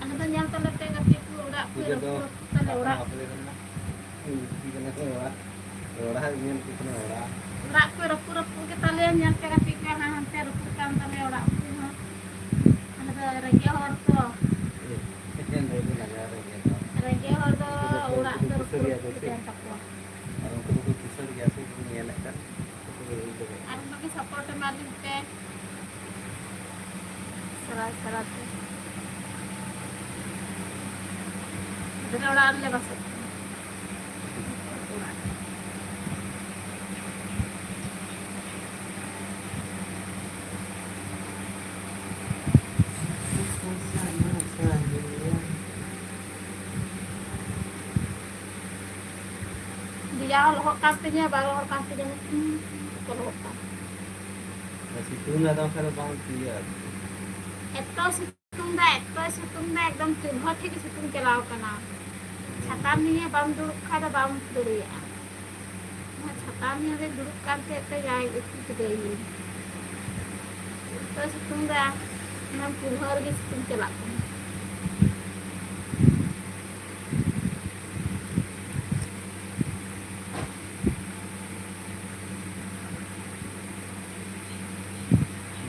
ᱟᱞᱮ ᱫᱚ ᱧᱮᱞ ᱛᱟᱞᱮ ᱯᱮ ᱜᱟᱛᱮ ᱠᱚ, ᱚᱲᱟᱜ ᱠᱚ ᱯᱩᱡᱟᱹ ᱫᱚ ᱨᱟᱹᱯᱩᱫ ᱛᱟᱞᱮ, ᱚᱲᱟᱜ᱾ ᱦᱩᱸ, ᱦᱩᱭ ᱠᱟᱱᱟ ᱠᱚ ᱚᱲᱟᱜ᱾ ᱚᱲᱟᱜ ᱧᱮᱞ ᱠᱚ ᱠᱟᱱᱟ ᱚᱲᱟᱜ᱾ ᱚᱲᱟᱜ ᱠᱚ ᱨᱟᱹᱯᱩᱫ ᱨᱟᱹᱯᱩᱫ ᱜᱮᱛᱟᱞᱮᱭᱟ, ᱧᱮᱞ ᱯᱮ ᱜᱟᱛᱮ ᱠᱚ, ᱦᱟᱱᱟ ᱦᱟᱱᱛᱮ ᱨᱟᱹᱯᱩᱫ ᱠᱟᱱ ᱛᱟᱞᱮᱭᱟ ᱚᱲᱟᱜ ᱠᱚᱦᱚᱸ᱾ ᱟᱞᱮ ᱫᱚ ᱨᱮᱸᱜᱮᱡ ᱦᱚᱲ ᱛᱚ᱾ ᱪᱮᱫ ᱮᱢ ᱞᱟᱹᱭ ᱞᱟᱜᱟᱣ ᱨᱮᱸᱜᱮᱡ ᱦᱚᱲ? ᱨᱮᱸᱜᱮᱡ ᱦᱚᱲ ᱫᱚ ᱩᱱᱠᱩ ᱫᱚ, ᱚᱲᱟᱜ ᱩᱱᱠᱩ ᱫᱚ ᱫᱚ ᱠᱤᱥᱟᱹᱬ ᱨᱟᱹᱯᱩᱫ ᱜᱮᱭᱟ ᱠᱚ ᱜᱮ ᱥᱮ? ᱛᱟᱦᱮᱱ ᱛᱟᱠᱚᱣᱟ᱾ ᱟᱨ ᱩᱱᱠᱩ ᱫᱚᱠᱚ ᱠᱤᱥᱟᱹᱬ ᱜᱮᱭᱟ ᱥᱮ, ᱩᱱᱠᱩ ᱧᱮᱞᱮᱫ ᱠᱟᱱ᱾ ᱩᱱᱠᱩ ᱫᱚ ᱤᱧ ᱫᱚ ᱵᱟᱝ᱾ ᱟᱨ ᱚᱱᱠᱟ ᱜᱮ ᱥᱟᱯᱳᱨᱴ ᱮᱢᱟ ᱞᱤᱧ ᱯᱮ᱾ ᱥᱟᱨᱟ ᱥᱟᱨᱟ ᱛᱮ᱾ ᱟᱫᱚ ᱚᱲᱟᱜ ᱨᱮᱞᱮ ᱵᱟᱥᱚᱜ ᱠᱟᱱᱟ᱾ ᱚᱲᱟᱜ ᱨᱮ᱾ ᱫᱮᱭᱟ ᱦᱚᱸ ᱞᱚᱦᱚᱫ ᱠᱟᱱ ᱛᱤᱧᱟᱹ, ᱵᱟᱝ ᱞᱚᱦᱚᱫ ᱠᱟᱱ ᱛᱤᱧᱟᱹ, ᱦᱩᱸ, ᱡᱚᱛᱚ ᱞᱚᱦᱚᱫ ᱠᱟᱱ᱾ ᱥᱤᱛᱩᱝ ᱨᱮ ᱟᱫᱚ ᱚᱱᱠᱟ ᱫᱚ ᱵᱟᱝ ᱤᱭᱟᱹᱜᱼᱟ᱾ ᱮᱛᱚ ᱥᱤᱛᱩᱝ ᱫᱟ, ᱮᱛᱚ ᱥᱤᱛᱩᱝ ᱫᱟ, ᱮᱠᱫᱚᱢ ᱪᱩᱞᱦᱟᱹ ᱴᱷᱮᱡ ᱜᱮ ᱥᱤᱛᱩᱝ ᱪᱟᱞᱟᱣ ᱠᱟᱱᱟ᱾ ᱪᱷᱟᱛᱟ ᱱᱤᱭᱮ ᱵᱟᱢ ᱫᱩᱲᱩᱵ ᱠᱷᱟᱡ ᱫᱚ ᱵᱟᱢ ᱫᱟᱲᱮᱭᱟᱜᱼᱟ᱾ ᱚᱱᱟ ᱪᱷᱟᱛᱟ ᱱᱤᱭᱮ ᱨᱮ ᱫᱩᱲᱩᱵ ᱠᱟᱱ ᱛᱟᱦᱮᱸ ᱛᱮ ᱡᱟᱭ ᱩᱛᱩ ᱠᱮᱫᱟᱭ ᱤᱧ᱾ ᱮᱛᱚ ᱥᱤᱛᱩᱝ ᱫᱟ, ᱚᱱᱟ ᱪᱩᱞᱦᱟᱹ ᱨᱮᱜᱮ ᱥᱤᱛᱩᱝ ᱪᱟᱞᱟᱜ ᱠᱟᱱᱟ᱾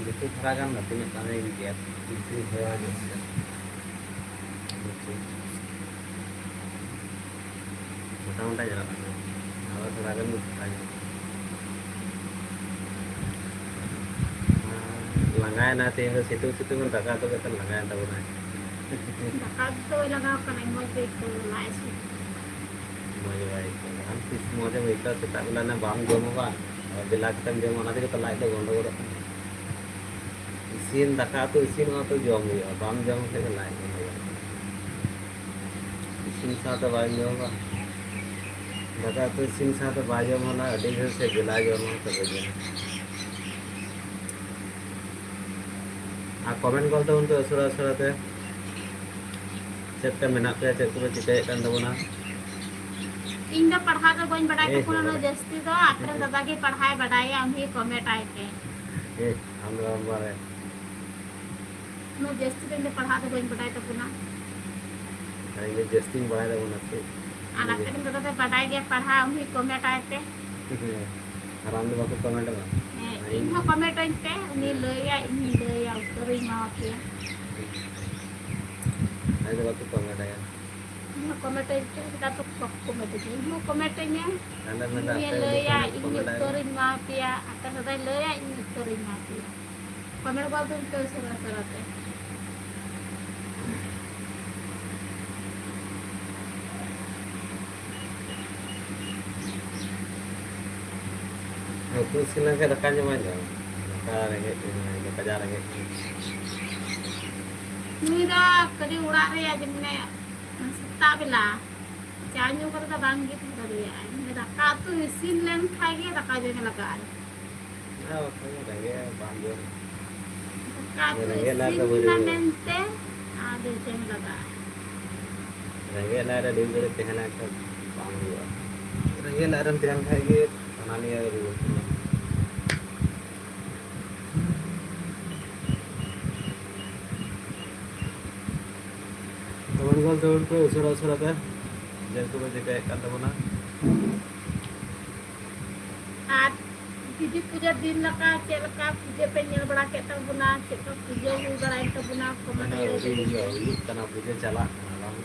ᱡᱚᱛᱚ ᱛᱷᱚᱲᱟ ᱜᱟᱱ ᱞᱟᱹᱴᱩ ᱧᱚᱜ ᱠᱟᱱ ᱜᱮᱭᱟ, ᱠᱤᱪᱷᱩ ᱦᱚᱭ ᱦᱚᱭ ᱧᱚᱜ ᱠᱟᱱᱟ᱾ ᱢᱚᱴᱟ ᱢᱚᱴᱟ ᱧᱮᱞᱚᱜ ᱠᱟᱱᱟ, ᱟᱨᱚ ᱛᱷᱚᱲᱟ ᱜᱟᱱ ᱢᱚᱴᱟ ᱧᱚᱜ᱾ ᱞᱟᱸᱜᱟᱭᱮᱱᱟ ᱛᱮᱦᱮᱧ ᱫᱚ, ᱥᱤᱛᱩᱝ ᱥᱤᱛᱩᱝ ᱫᱟᱠᱟ ᱩᱛᱩ ᱠᱟᱛᱮ ᱞᱟᱸᱜᱟᱭᱮᱱ ᱛᱟᱵᱚᱱᱟᱭ᱾ ᱫᱟᱠᱟ ᱩᱛᱩ ᱫᱚ ᱵᱟᱹᱧ ᱞᱟᱜᱟᱣ ᱠᱟᱱᱟ, ᱢᱚᱡᱽ ᱜᱮ ᱟᱹᱭᱠᱟᱹᱣ ᱞᱟᱡ ᱦᱟᱹᱥᱩ᱾ ᱢᱚᱡᱽ ᱵᱟᱭ ᱟᱹᱭᱠᱟᱹᱣ ᱠᱟᱱᱟ᱾ ᱛᱤᱥ ᱢᱚᱡᱽ ᱮᱢ ᱟᱹᱭᱠᱟᱹᱣᱟ, ᱥᱮᱛᱟᱜ ᱵᱮᱞᱟ ᱚᱱᱟ ᱵᱟᱢ ᱡᱚᱢᱟ ᱵᱟᱝ, ᱟᱨ ᱵᱮᱞᱟ ᱠᱟᱛᱮᱢ ᱡᱚᱢᱟ, ᱚᱱᱟ ᱛᱮᱜᱮ ᱛᱚ ᱞᱟᱡ ᱫᱚ ᱜᱚᱱᱰᱚᱜᱳᱞᱚᱜ ᱠᱟᱱᱟ᱾ ᱤᱥᱤᱱ, ᱫᱟᱠᱟ ᱩᱛᱩ ᱤᱥᱤᱱ ᱢᱟᱛᱚ ᱡᱚᱢ ᱦᱩᱭᱩᱜᱼᱟ, ᱵᱟᱢ ᱡᱚᱢ ᱞᱮᱠᱷᱟᱱ ᱫᱚ ᱞᱟᱡ ᱜᱚᱱᱰᱚᱜᱳᱞᱚᱜ ᱠᱟᱱᱟ᱾ ᱤᱥᱤᱱ ᱥᱟᱶᱛᱮ ᱵᱟᱭ ᱡᱚᱢᱟ, ᱫᱟᱠᱟ ᱩᱛᱩ ᱤᱥᱤᱱ ᱥᱟᱶᱛᱮ ᱵᱟᱭ ᱡᱚᱢ ᱦᱚᱸ ᱟᱹᱰᱤ ᱜᱷᱟᱹᱲᱤᱡ ᱥᱮ ᱵᱮᱞᱟ ᱡᱚᱢ ᱦᱚᱸ ᱛᱚᱵᱮ ᱡᱚᱢ᱾ ᱟᱨ comment ᱜᱚᱞ ᱛᱟᱵᱚᱱ ᱯᱮ ᱩᱥᱟᱹᱨᱟ ᱩᱥᱟᱹᱨᱟ ᱛᱮ᱾ ᱪᱮᱫ ᱞᱮᱠᱟ ᱢᱮᱱᱟᱜ ᱯᱮᱭᱟ, ᱪᱮᱫ ᱠᱚᱯᱮ ᱪᱤᱠᱟᱹᱭᱮᱫ ᱠᱟᱱ ᱛᱟᱵᱚᱱᱟ? ᱤᱧ ᱫᱚ ᱯᱟᱲᱦᱟᱣ ᱫᱚ ᱵᱟᱹᱧ ᱵᱟᱰᱟᱭ ᱮᱭ ᱛᱟᱵᱚᱱᱟ ᱩᱱᱟᱹᱜ ᱵᱟᱵᱟ᱾ ᱡᱟᱹᱥᱛᱤ ᱫᱚ, ᱟᱯᱮ ᱨᱮᱱ ᱫᱟᱫᱟ ᱜᱮ ᱯᱟᱲᱦᱟᱣ ᱵᱟᱰᱟᱭᱟ, ᱩᱱᱤ comment ᱟᱭ ᱯᱮ᱾ ᱮ, ᱟᱢ ᱫᱚ ᱵᱟᱢ ᱵᱟᱲᱟᱭᱟ᱾ ᱩᱱᱟᱹᱜ ᱡᱟᱹᱥᱛᱤ ᱫᱚ ᱤᱧ ᱫᱚ ᱯᱟᱲᱦᱟᱣ ᱫᱚ ᱵᱟᱹᱧ ᱵᱟᱰᱟᱭ ᱛᱟᱵᱚᱱᱟ᱾ ᱟᱨ ᱤᱧ ᱫᱚ ᱡᱟᱹᱥᱛᱤᱧ ᱵᱟᱲᱟᱭ ᱛᱟᱵᱚᱱᱟ ᱥᱮ᱾ ᱟᱨ ᱟᱯᱮ ᱨᱮᱱ ᱫᱟᱫᱟ ᱫᱚ ᱵᱟᱰᱟᱭ ᱜᱮᱭᱟ ᱯᱟᱲᱦᱟᱣ, ᱩᱱᱤ comment ᱟᱭ ᱯᱮ᱾ ᱟᱨ ᱟᱢ ᱫᱚ ᱵᱟᱠᱚ comment ᱟᱢᱟ? ᱦᱮᱸ, ᱤᱧ ᱦᱚᱸ comment ᱟᱹᱧ ᱯᱮ, ᱩᱱᱤ ᱞᱟᱹᱭᱟ, ᱤᱧ ᱞᱟᱹᱭᱟ, ᱩᱛᱛᱚᱨᱤᱧ ᱮᱢᱟ ᱯᱮᱭᱟ᱾ ᱟᱡ ᱫᱚ ᱵᱟᱠᱚ comment ᱟᱭᱟ᱾ ᱤᱧ ᱦᱚᱸ comment ᱟᱹᱧ ᱯᱮ, ᱪᱮᱫᱟᱜ ᱛᱚ ᱵᱟᱠᱚ comment ᱟᱹᱧᱟ? ᱤᱧ ᱦᱚᱸ comment ᱟᱹᱧᱟ᱾ ᱟᱞᱮ ᱢᱮᱱᱫᱟ ᱩᱱᱤᱭᱮ ᱟᱯᱮ ᱫᱚ ᱞᱟᱹᱭᱟ, comment ᱤᱧ ᱩᱛᱛᱚᱨᱤᱧ ᱮᱢᱟ ᱯᱮᱭᱟ, ᱟᱯᱮ ᱫᱟᱫᱟᱭ ᱞᱟᱹᱭᱟ, ᱤᱧ ᱩᱛᱛᱚᱨᱤᱧ ᱮᱢᱟ ᱯᱮᱭᱟ᱾ Comment ᱜᱚᱫ ᱯᱮ ᱩᱥᱟᱹᱨᱟ ᱩᱥᱟᱹᱨᱟ ᱛᱮ᱾ ᱩᱛᱩ ᱤᱥᱤᱱ ᱞᱮᱱᱠᱷᱟᱱ ᱫᱟᱠᱟ ᱡᱚᱢᱟᱭ ᱫᱚ᱾ ᱫᱟᱠᱟ ᱨᱮᱸᱜᱮᱡ ᱠᱟᱱᱟ, ᱠᱟᱡᱟ ᱨᱮᱸᱜᱮᱡ ᱠᱟᱱᱟ᱾ ᱱᱩᱭ ᱫᱚ ᱠᱟᱹᱴᱤᱡ ᱚᱲᱟᱜ ᱨᱮᱭᱟᱜ ᱡᱮ ᱢᱟᱱᱮ ᱥᱮᱛᱟᱜ ᱵᱮᱞᱟ ᱪᱟ ᱧᱩ ᱠᱟᱛᱮ ᱫᱚ ᱵᱟᱝ ᱜᱤᱛᱤᱡ ᱫᱟᱲᱮᱭᱟᱜᱼᱟᱭ᱾ ᱢᱟᱱᱮ ᱫᱟᱠᱟ ᱩᱛᱩ ᱤᱥᱤᱱ ᱞᱮᱱ ᱠᱷᱟᱡ ᱜᱮ ᱫᱟᱠᱟ ᱡᱚᱢᱮ ᱞᱟᱜᱟᱜᱼᱟᱭ᱾ ᱦᱮᱸ, ᱵᱟᱠᱷᱟᱱ ᱨᱮᱸᱜᱮᱡ ᱵᱟᱝ ᱡᱚᱢ᱾ ᱫᱟᱠᱟ ᱩᱛᱩ ᱨᱮᱸᱜᱮᱡ ᱞᱟᱡ ᱫᱚ ᱤᱥᱤᱱ ᱵᱟᱹᱲᱤᱡ ᱮᱱᱟ ᱦᱩᱭᱩᱜᱼᱟ᱾ ᱢᱮᱱᱛᱮ ᱟᱫᱚ ᱡᱚᱢ ᱞᱟᱜᱟᱜᱼᱟ᱾ ᱨᱮᱸᱜᱮᱡ ᱞᱟᱡ ᱨᱮ ᱰᱷᱮᱨ ᱜᱷᱟᱹᱲᱤᱡ ᱛᱟᱦᱮᱸ ᱞᱮᱱᱠᱷᱟᱱ ᱵᱟᱝ ᱦᱩᱭᱩᱜᱼᱟ᱾ ᱨᱮᱸᱜᱮᱡ ᱞᱟᱡ ᱨᱮᱢ ᱛᱟᱦᱮᱱ ᱠᱷᱟᱡ ᱜᱮ ᱦᱟᱱᱟ ᱱᱤᱭᱟᱹ ᱨᱩᱣᱟᱹ ᱠᱚ᱾ ᱛᱟᱵᱚᱱ ᱜᱚᱞ ᱛᱟᱵᱚᱱ ᱯᱮ ᱩᱥᱟᱹᱨᱟ ᱩᱥᱟᱹᱨᱟ ᱛᱮ, ᱡᱮᱦᱮᱛᱩ ᱠᱚ ᱪᱤᱠᱟᱹᱭᱮᱫ ᱠᱟᱱ ᱛᱟᱵᱚᱱᱟ᱾ ᱟᱨ ᱫᱮᱵᱤ ᱯᱩᱡᱟᱹ ᱫᱤᱱ ᱞᱮᱠᱟ ᱪᱮᱫ ᱞᱮᱠᱟ ᱯᱩᱡᱟᱹ ᱯᱮ ᱧᱮᱞ ᱵᱟᱲᱟ ᱠᱮᱫ ᱛᱟᱵᱚᱱᱟ, ᱪᱮᱫ ᱞᱮᱠᱟ ᱯᱩᱡᱟᱹ ᱦᱩᱭ ᱵᱟᱲᱟᱭᱮᱱ ᱛᱟᱵᱚᱱᱟ, comment ᱦᱮᱸ, ᱨᱮ ᱞᱟᱹᱭ ᱦᱩᱭᱩᱜ ᱛᱟᱵᱚᱱ ᱯᱮ᱾ ᱦᱩᱭᱩᱜ ᱠᱟᱱᱟ, ᱯᱩᱡᱟᱹ ᱪᱟᱞᱟᱜ ᱠᱟᱱᱟ, ᱵᱟᱝ?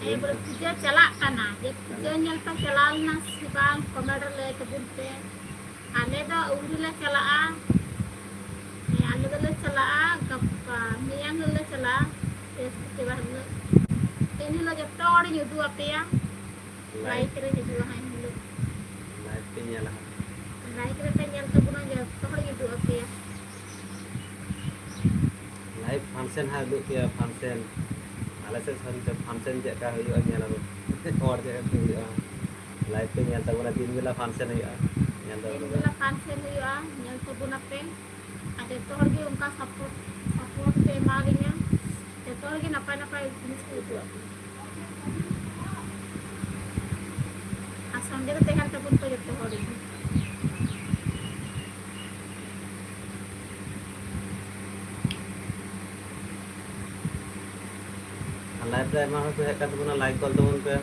ᱮᱨᱯᱚᱨᱮ ᱯᱩᱡᱟᱹ ᱪᱟᱞᱟᱜ ᱠᱟᱱᱟ, ᱡᱮ ᱯᱩᱡᱟᱹ ᱧᱮᱞ ᱯᱮ ᱪᱟᱞᱟᱣ ᱞᱮᱱᱟ ᱥᱮ ᱵᱟᱝ, comment ᱨᱮ ᱞᱟᱹᱭ ᱛᱟᱵᱚᱱ ᱯᱮ᱾ ᱟᱞᱮ ᱫᱚ ᱟᱹᱣᱨᱤ ᱞᱮ ᱪᱟᱞᱟᱜᱼᱟ᱾ ᱦᱮᱸ, ᱟᱞᱮ ᱫᱚᱞᱮ ᱪᱟᱞᱟᱜᱼᱟ ᱜᱟᱯᱟ ᱢᱮᱭᱟᱝ ᱦᱤᱞᱳᱜ ᱞᱮ ᱪᱟᱞᱟᱜᱼᱟ᱾ ᱵᱨᱤᱦᱚᱥᱯᱚᱛᱤᱵᱟᱨ ᱦᱤᱞᱳᱜ᱾ ᱮᱱ ᱦᱤᱞᱳᱜ ᱡᱚᱛᱚ ᱦᱚᱲᱤᱧ ᱩᱫᱩᱜ ᱟᱯᱮᱭᱟ᱾ ᱞᱟᱭᱤᱵᱷ ᱨᱮ ᱦᱤᱡᱩᱜᱼᱟ ᱦᱟᱸᱜ ᱮᱱ ᱦᱤᱞᱳᱜ᱾ ᱞᱟᱭᱤᱵᱷ ᱯᱮ ᱧᱮᱞᱟ ᱦᱟᱸᱜ᱾ ᱞᱟᱭᱤᱵᱷ ᱨᱮᱯᱮ ᱧᱮᱞ ᱛᱟᱵᱚᱱᱟ, ᱡᱚᱛᱚ ᱦᱚᱲᱤᱧ ᱩᱫᱩᱜ ᱟᱯᱮᱭᱟ᱾ ᱞᱟᱭᱤᱵᱷ ᱯᱷᱟᱱᱥᱮᱱ ᱦᱟᱸᱜ ᱩᱫᱩᱜ ᱯᱮᱭᱟ, ᱯᱷᱟᱱᱥᱮᱱ᱾ ᱟᱞᱮ ᱥᱮᱫ ᱥᱟᱹᱨᱤ ᱛᱮ ᱯᱷᱟᱱᱥᱮᱱ ᱪᱮᱫ ᱞᱮᱠᱟ ᱦᱩᱭᱩᱜᱼᱟ ᱧᱮᱞ ᱟᱵᱚᱱ᱾ ᱦᱚᱲ ᱪᱮᱫ ᱞᱮᱠᱟ ᱠᱚ ᱦᱩᱭᱩᱜᱼᱟ᱾ ᱞᱟᱭᱤᱵᱷ ᱯᱮ ᱧᱮᱞ ᱛᱟᱵᱚᱱᱟ, ᱫᱤᱱ ᱵᱮᱞᱟ ᱯᱷᱟᱱᱥᱮᱱ ᱦᱩᱭᱩᱜᱼᱟ᱾ ᱧᱮᱞ ᱛᱟᱵᱚᱱᱟ᱾ ᱫᱤᱱ ᱵᱮᱞᱟ ᱯᱷᱟᱱᱥᱮᱱ ᱦᱩᱭᱩᱜᱼᱟ, ᱧᱮᱞ ᱛᱟᱵᱚᱱᱟᱯᱮ᱾ ᱟᱨ ᱡᱚᱛᱚ ᱦᱚᱲ ᱜᱮ ᱚᱱᱠᱟ ᱥᱟᱯᱳᱨᱴ, ᱥᱟᱯᱳᱨᱴ ᱯᱮ ᱮᱢᱟ ᱞᱤᱧᱟ᱾ ᱡᱚᱛᱚ ᱦᱚᱲ ᱜᱮ ᱱᱟᱯᱟᱭ ᱱᱟᱯᱟᱭ ᱡᱤᱱᱤᱥ ᱠᱚ ᱩᱫᱩᱜ ᱟᱠᱚ᱾ ᱟᱨ ᱥᱚᱸᱜᱮ ᱨᱮ ᱛᱟᱦᱮᱱ ᱛᱟᱵᱚᱱ ᱯᱮ ᱡᱚᱛᱚ ᱦᱚᱲ ᱜᱮ᱾ ᱟᱨ ᱞᱟᱭᱤᱵᱷ ᱨᱮ ᱟᱭᱢᱟ ᱦᱚᱲ ᱠᱚ ᱦᱮᱡ ᱟᱠᱟᱱ ᱛᱟᱵᱚᱱᱟ, ᱞᱟᱭᱤᱠ ᱜᱚᱫ ᱛᱟᱵᱚᱱ ᱯᱮ᱾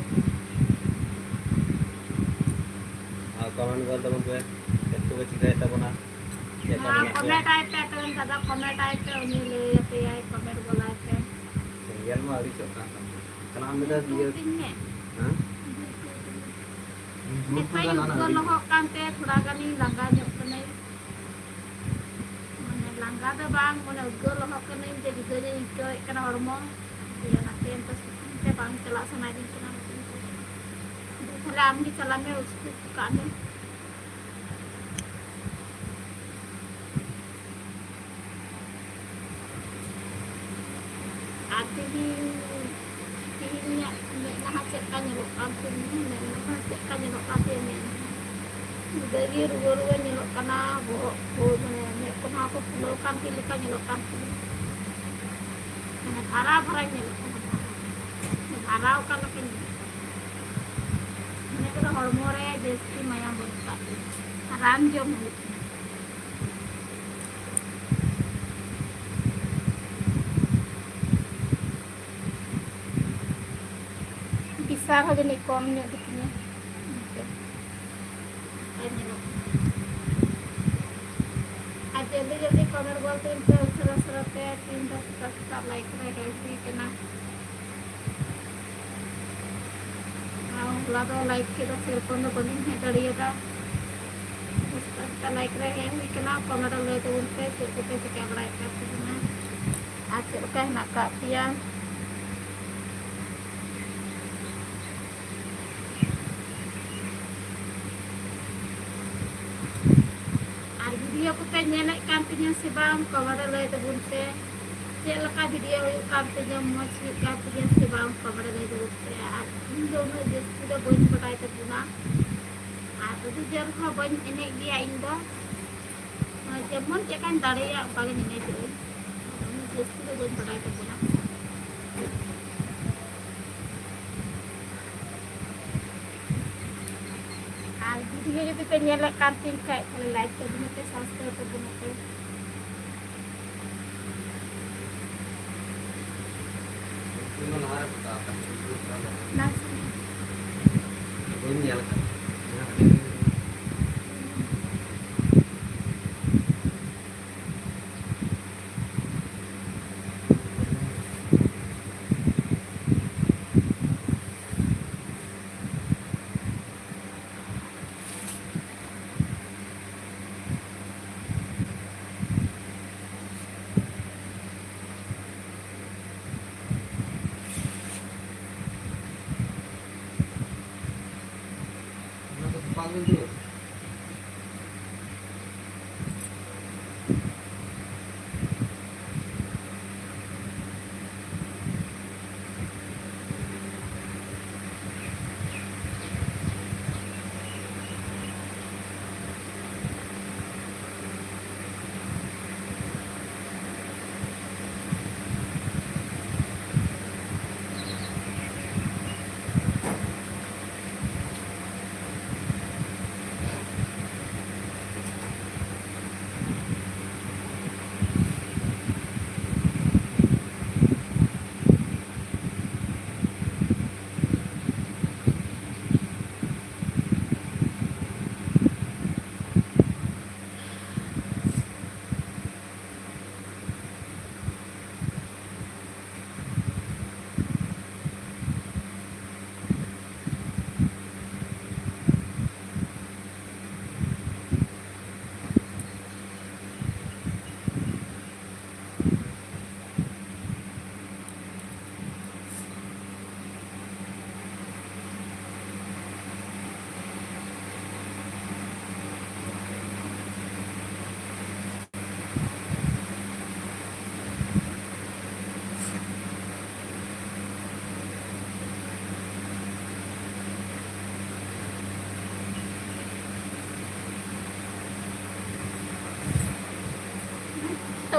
ᱟᱨ ᱠᱚᱢᱮᱱᱴ ᱜᱚᱫ ᱛᱟᱵᱚᱱ ᱯᱮ, ᱪᱮᱫ ᱠᱚᱯᱮ ᱪᱤᱠᱟᱹᱭᱮᱫ ᱛᱟᱵᱚᱱᱟ, ᱪᱮᱫ ᱞᱮᱠᱟ ᱦᱮᱸ, ᱢᱮᱱᱟᱜ ᱯᱮᱭᱟ? ᱠᱚᱢᱮᱱᱴ ᱟᱭ ᱯᱮ, ᱟᱯᱮ ᱨᱮᱱ ᱫᱟᱫᱟ ᱠᱚᱢᱮᱱᱴ ᱟᱭ ᱯᱮ, ᱩᱱᱤ ᱞᱟᱹᱭ ᱟᱯᱮᱭᱟᱭ, ᱠᱚᱢᱮᱱᱴ ᱜᱚᱞᱟᱭ ᱯᱮ᱾ ᱥᱮᱸᱜᱮᱞ ᱢᱟ ᱟᱹᱣᱨᱤ ᱪᱚᱜ ᱠᱟᱱ ᱛᱟᱢᱟ᱾ ᱠᱟᱱᱟ, ᱟᱢ ᱫᱚ ᱫᱩᱞ ᱤᱭᱟᱹ, ᱛᱤᱧ ᱢᱮ᱾ ᱦᱮᱸ? ᱫᱩᱞ ᱛᱤᱧ ᱢᱮ᱾ ᱫᱩᱞ ᱱᱤᱛᱚᱜ ᱠᱚ ᱜᱟᱱᱟ ᱩᱫᱽᱜᱟᱹᱨ ᱟᱹᱰᱤ᱾ ᱞᱚᱦᱚᱫ ᱠᱟᱱᱛᱮ ᱛᱷᱚᱲᱟ ᱜᱟᱱᱤᱧ ᱞᱟᱸᱜᱟ ᱧᱚᱜ ᱠᱟᱹᱱᱟᱹᱧ᱾ ᱢᱟᱱᱮ ᱞᱟᱸᱜᱟ ᱫᱚ ᱵᱟᱝ, ᱢᱟᱱᱮ ᱩᱫᱽᱜᱟᱹᱨ ᱞᱚᱦᱚᱫ ᱠᱟᱹᱱᱟᱹᱧ ᱡᱮ ᱡᱩᱫᱟᱹ ᱧᱚᱜ ᱤᱧ ᱟᱹᱭᱠᱟᱹᱣᱮᱫ ᱠᱟᱱᱟ ᱦᱚᱲᱢᱚ᱾ ᱫᱤᱭᱮ ᱚᱱᱟᱛᱮ ᱱᱤᱛᱚᱜ ᱥᱤᱛᱩᱝ ᱛᱮ ᱵᱟᱝ ᱪᱟᱞᱟᱜ ᱥᱟᱱᱟᱭᱮᱫᱤᱧ ᱠᱟᱱᱟ᱾ ᱛᱟᱦᱞᱮ ᱟᱢ ᱜᱮ ᱪᱟᱞᱟᱜ ᱢᱮ, ᱩᱥᱠᱩ ᱠᱟᱜ ᱢᱮ᱾ ᱟᱨ ᱛᱮᱦᱤᱧ, ᱛᱮᱦᱤᱧᱟᱜ ᱢᱮᱫ ᱞᱟᱦᱟ ᱪᱮᱫ ᱞᱮᱠᱟ ᱧᱮᱞᱚᱜ ᱠᱟᱱ ᱛᱤᱧᱟ, ᱢᱮᱫ ᱞᱟᱦᱟ ᱪᱮᱫ ᱞᱮᱠᱟ ᱧᱮᱞᱚᱜ ᱠᱟᱱ ᱛᱤᱧᱟ, ᱢᱮᱫ ᱞᱟᱦᱟ᱾ ᱡᱩᱫᱟᱹ ᱜᱮ ᱨᱩᱣᱟᱹ ᱨᱩᱣᱟᱹ ᱧᱮᱞᱚᱜ ᱠᱟᱱᱟ, ᱵᱚᱦᱚᱜ ᱠᱚ, ᱢᱟᱱᱮ ᱢᱮᱫ ᱠᱚ ᱱᱚᱣᱟ ᱠᱚ ᱯᱷᱩᱞᱟᱹᱣ ᱠᱟᱱ ᱛᱤᱧ ᱞᱮᱠᱟ ᱧᱮᱞᱚᱜ ᱠᱟᱱ ᱛᱤᱧᱟ᱾ ᱢᱟᱱᱮ ᱵᱷᱟᱨᱟᱣ ᱵᱷᱟᱨᱟᱣ ᱧᱮᱞᱚᱜ ᱠᱟᱱᱟ, ᱵᱷᱟᱨᱟᱣ ᱚᱠᱟ ᱞᱮᱠᱟ ᱧᱮᱞᱚᱜ ᱠᱟᱱᱟ᱾ ᱢᱚᱱᱮ ᱠᱚᱫᱚ ᱦᱚᱲᱢᱚ ᱨᱮ ᱡᱟᱹᱥᱛᱤ ᱢᱟᱭᱟᱢ ᱵᱟᱹᱱᱩᱜ ᱠᱟᱜ ᱛᱤᱧᱟ, ᱨᱟᱱ ᱡᱚᱢ ᱦᱩᱭᱩᱜ ᱠᱟᱱᱟ᱾ ᱵᱤᱥᱟᱞ ᱦᱚᱸ ᱡᱟᱹᱱᱤᱡ ᱠᱚᱢ ᱧᱚᱜ ᱜᱮᱛᱤᱧᱟ᱾ ᱵᱟᱭ ᱧᱮᱞᱚᱜ ᱠᱟᱱᱟ᱾ ᱟᱨ ᱡᱚᱞᱫᱤ ᱡᱚᱞᱫᱤ ᱠᱚᱢᱮᱱᱴ ᱜᱚᱫ ᱛᱟᱵᱚᱱ ᱯᱮ ᱩᱥᱟᱹᱨᱟ ᱩᱥᱟᱹᱨᱟ ᱛᱮ, ᱛᱤᱦᱤᱧ ᱫᱚ ᱥᱮᱛᱟᱜ ᱥᱮᱛᱟᱜ ᱞᱟᱭᱤᱵᱷ ᱨᱮ ᱦᱮᱡ ᱦᱩᱭ ᱠᱟᱱᱟ᱾ ᱟᱨ ᱦᱚᱞᱟ ᱫᱚ ᱞᱟᱭᱤᱵᱷ ᱠᱮᱫᱟ, ᱥᱮᱨᱚᱠᱚᱢ ᱫᱚ ᱵᱟᱹᱞᱤᱧ ᱦᱮᱡ ᱫᱟᱲᱮᱭᱟᱫᱟ᱾ ᱥᱮᱛᱟᱜ ᱥᱮᱛᱟᱜ ᱞᱟᱭᱤᱵᱷ ᱨᱮ ᱦᱮᱡ ᱦᱩᱭ ᱠᱟᱱᱟ, ᱠᱚᱢᱮᱱᱴ ᱨᱮ ᱞᱟᱹᱭ ᱛᱟᱵᱚᱱ ᱯᱮ ᱪᱮᱫ ᱠᱚᱯᱮ ᱪᱤᱠᱟᱹ ᱵᱟᱲᱟᱭᱮᱫ ᱠᱟᱱ ᱛᱟᱵᱚᱱᱟ᱾ ᱟᱨ ᱪᱮᱫ ᱞᱮᱠᱟ ᱦᱮᱱᱟᱜ ᱟᱠᱟᱫ ᱯᱮᱭᱟ? ᱟᱨ ᱵᱷᱤᱰᱤᱭᱳ ᱠᱚᱯᱮ ᱧᱮᱞᱮᱫ ᱠᱟᱱ ᱛᱤᱧᱟᱹ ᱥᱮ ᱵᱟᱝ, ᱠᱚᱢᱮᱱᱴ ᱨᱮ ᱞᱟᱹᱭ ᱛᱟᱵᱚᱱ ᱯᱮ᱾ ᱪᱮᱫ ᱞᱮᱠᱟ ᱵᱷᱤᱰᱤᱭᱳ ᱦᱩᱭᱩᱜ ᱠᱟᱱ ᱛᱤᱧᱟᱹ, ᱢᱚᱡᱽ ᱦᱩᱭᱩᱜ ᱠᱟᱱ ᱛᱤᱧᱟᱹ ᱥᱮ ᱵᱟᱝ, ᱠᱚᱢᱮᱱᱴ ᱨᱮ ᱞᱟᱹᱭ ᱛᱟᱵᱚᱱ ᱯᱮ᱾ ᱟᱨ ᱤᱧ ᱫᱚ ᱩᱱᱟᱹᱜ ᱡᱟᱹᱥᱛᱤ ᱫᱚ ᱵᱟᱹᱧ ᱵᱟᱰᱟᱭ ᱛᱟᱵᱚᱱᱟ, ᱟᱨ ᱟᱹᱰᱤ ᱡᱳᱨ ᱦᱚᱸ ᱵᱟᱹᱧ ᱮᱱᱮᱡ ᱜᱮᱭᱟ ᱤᱧ ᱫᱚ᱾ ᱡᱮᱢᱚᱱ ᱪᱮᱫ ᱞᱮᱠᱟᱧ ᱫᱟᱲᱮᱭᱟᱜ, ᱚᱱᱠᱟ ᱜᱤᱧ ᱮᱱᱮᱡᱚᱜᱼᱟᱹᱧ᱾ ᱩᱱᱟᱹᱜ ᱡᱟᱹᱥᱛᱤ ᱫᱚ ᱵᱟᱹᱧ ᱵᱟᱰᱟᱭ ᱛᱟᱵᱚᱱᱟ᱾ ᱟᱨ ᱵᱷᱤᱰᱤᱭᱳ ᱡᱩᱫᱤ ᱯᱮ ᱧᱮᱞᱮᱫ ᱠᱟᱱ ᱛᱤᱧ ᱠᱷᱟᱡ, ᱛᱟᱦᱞᱮ ᱞᱟᱭᱤᱠ ᱛᱟᱵᱚᱱᱟ ᱯᱮ, ᱥᱟᱵᱥᱠᱨᱟᱭᱤᱵ ᱛᱟᱵᱚᱱᱟ ᱯᱮ᱾ ᱵᱟᱹᱧ ᱧᱮᱞ ᱟᱠᱟᱫᱟ᱾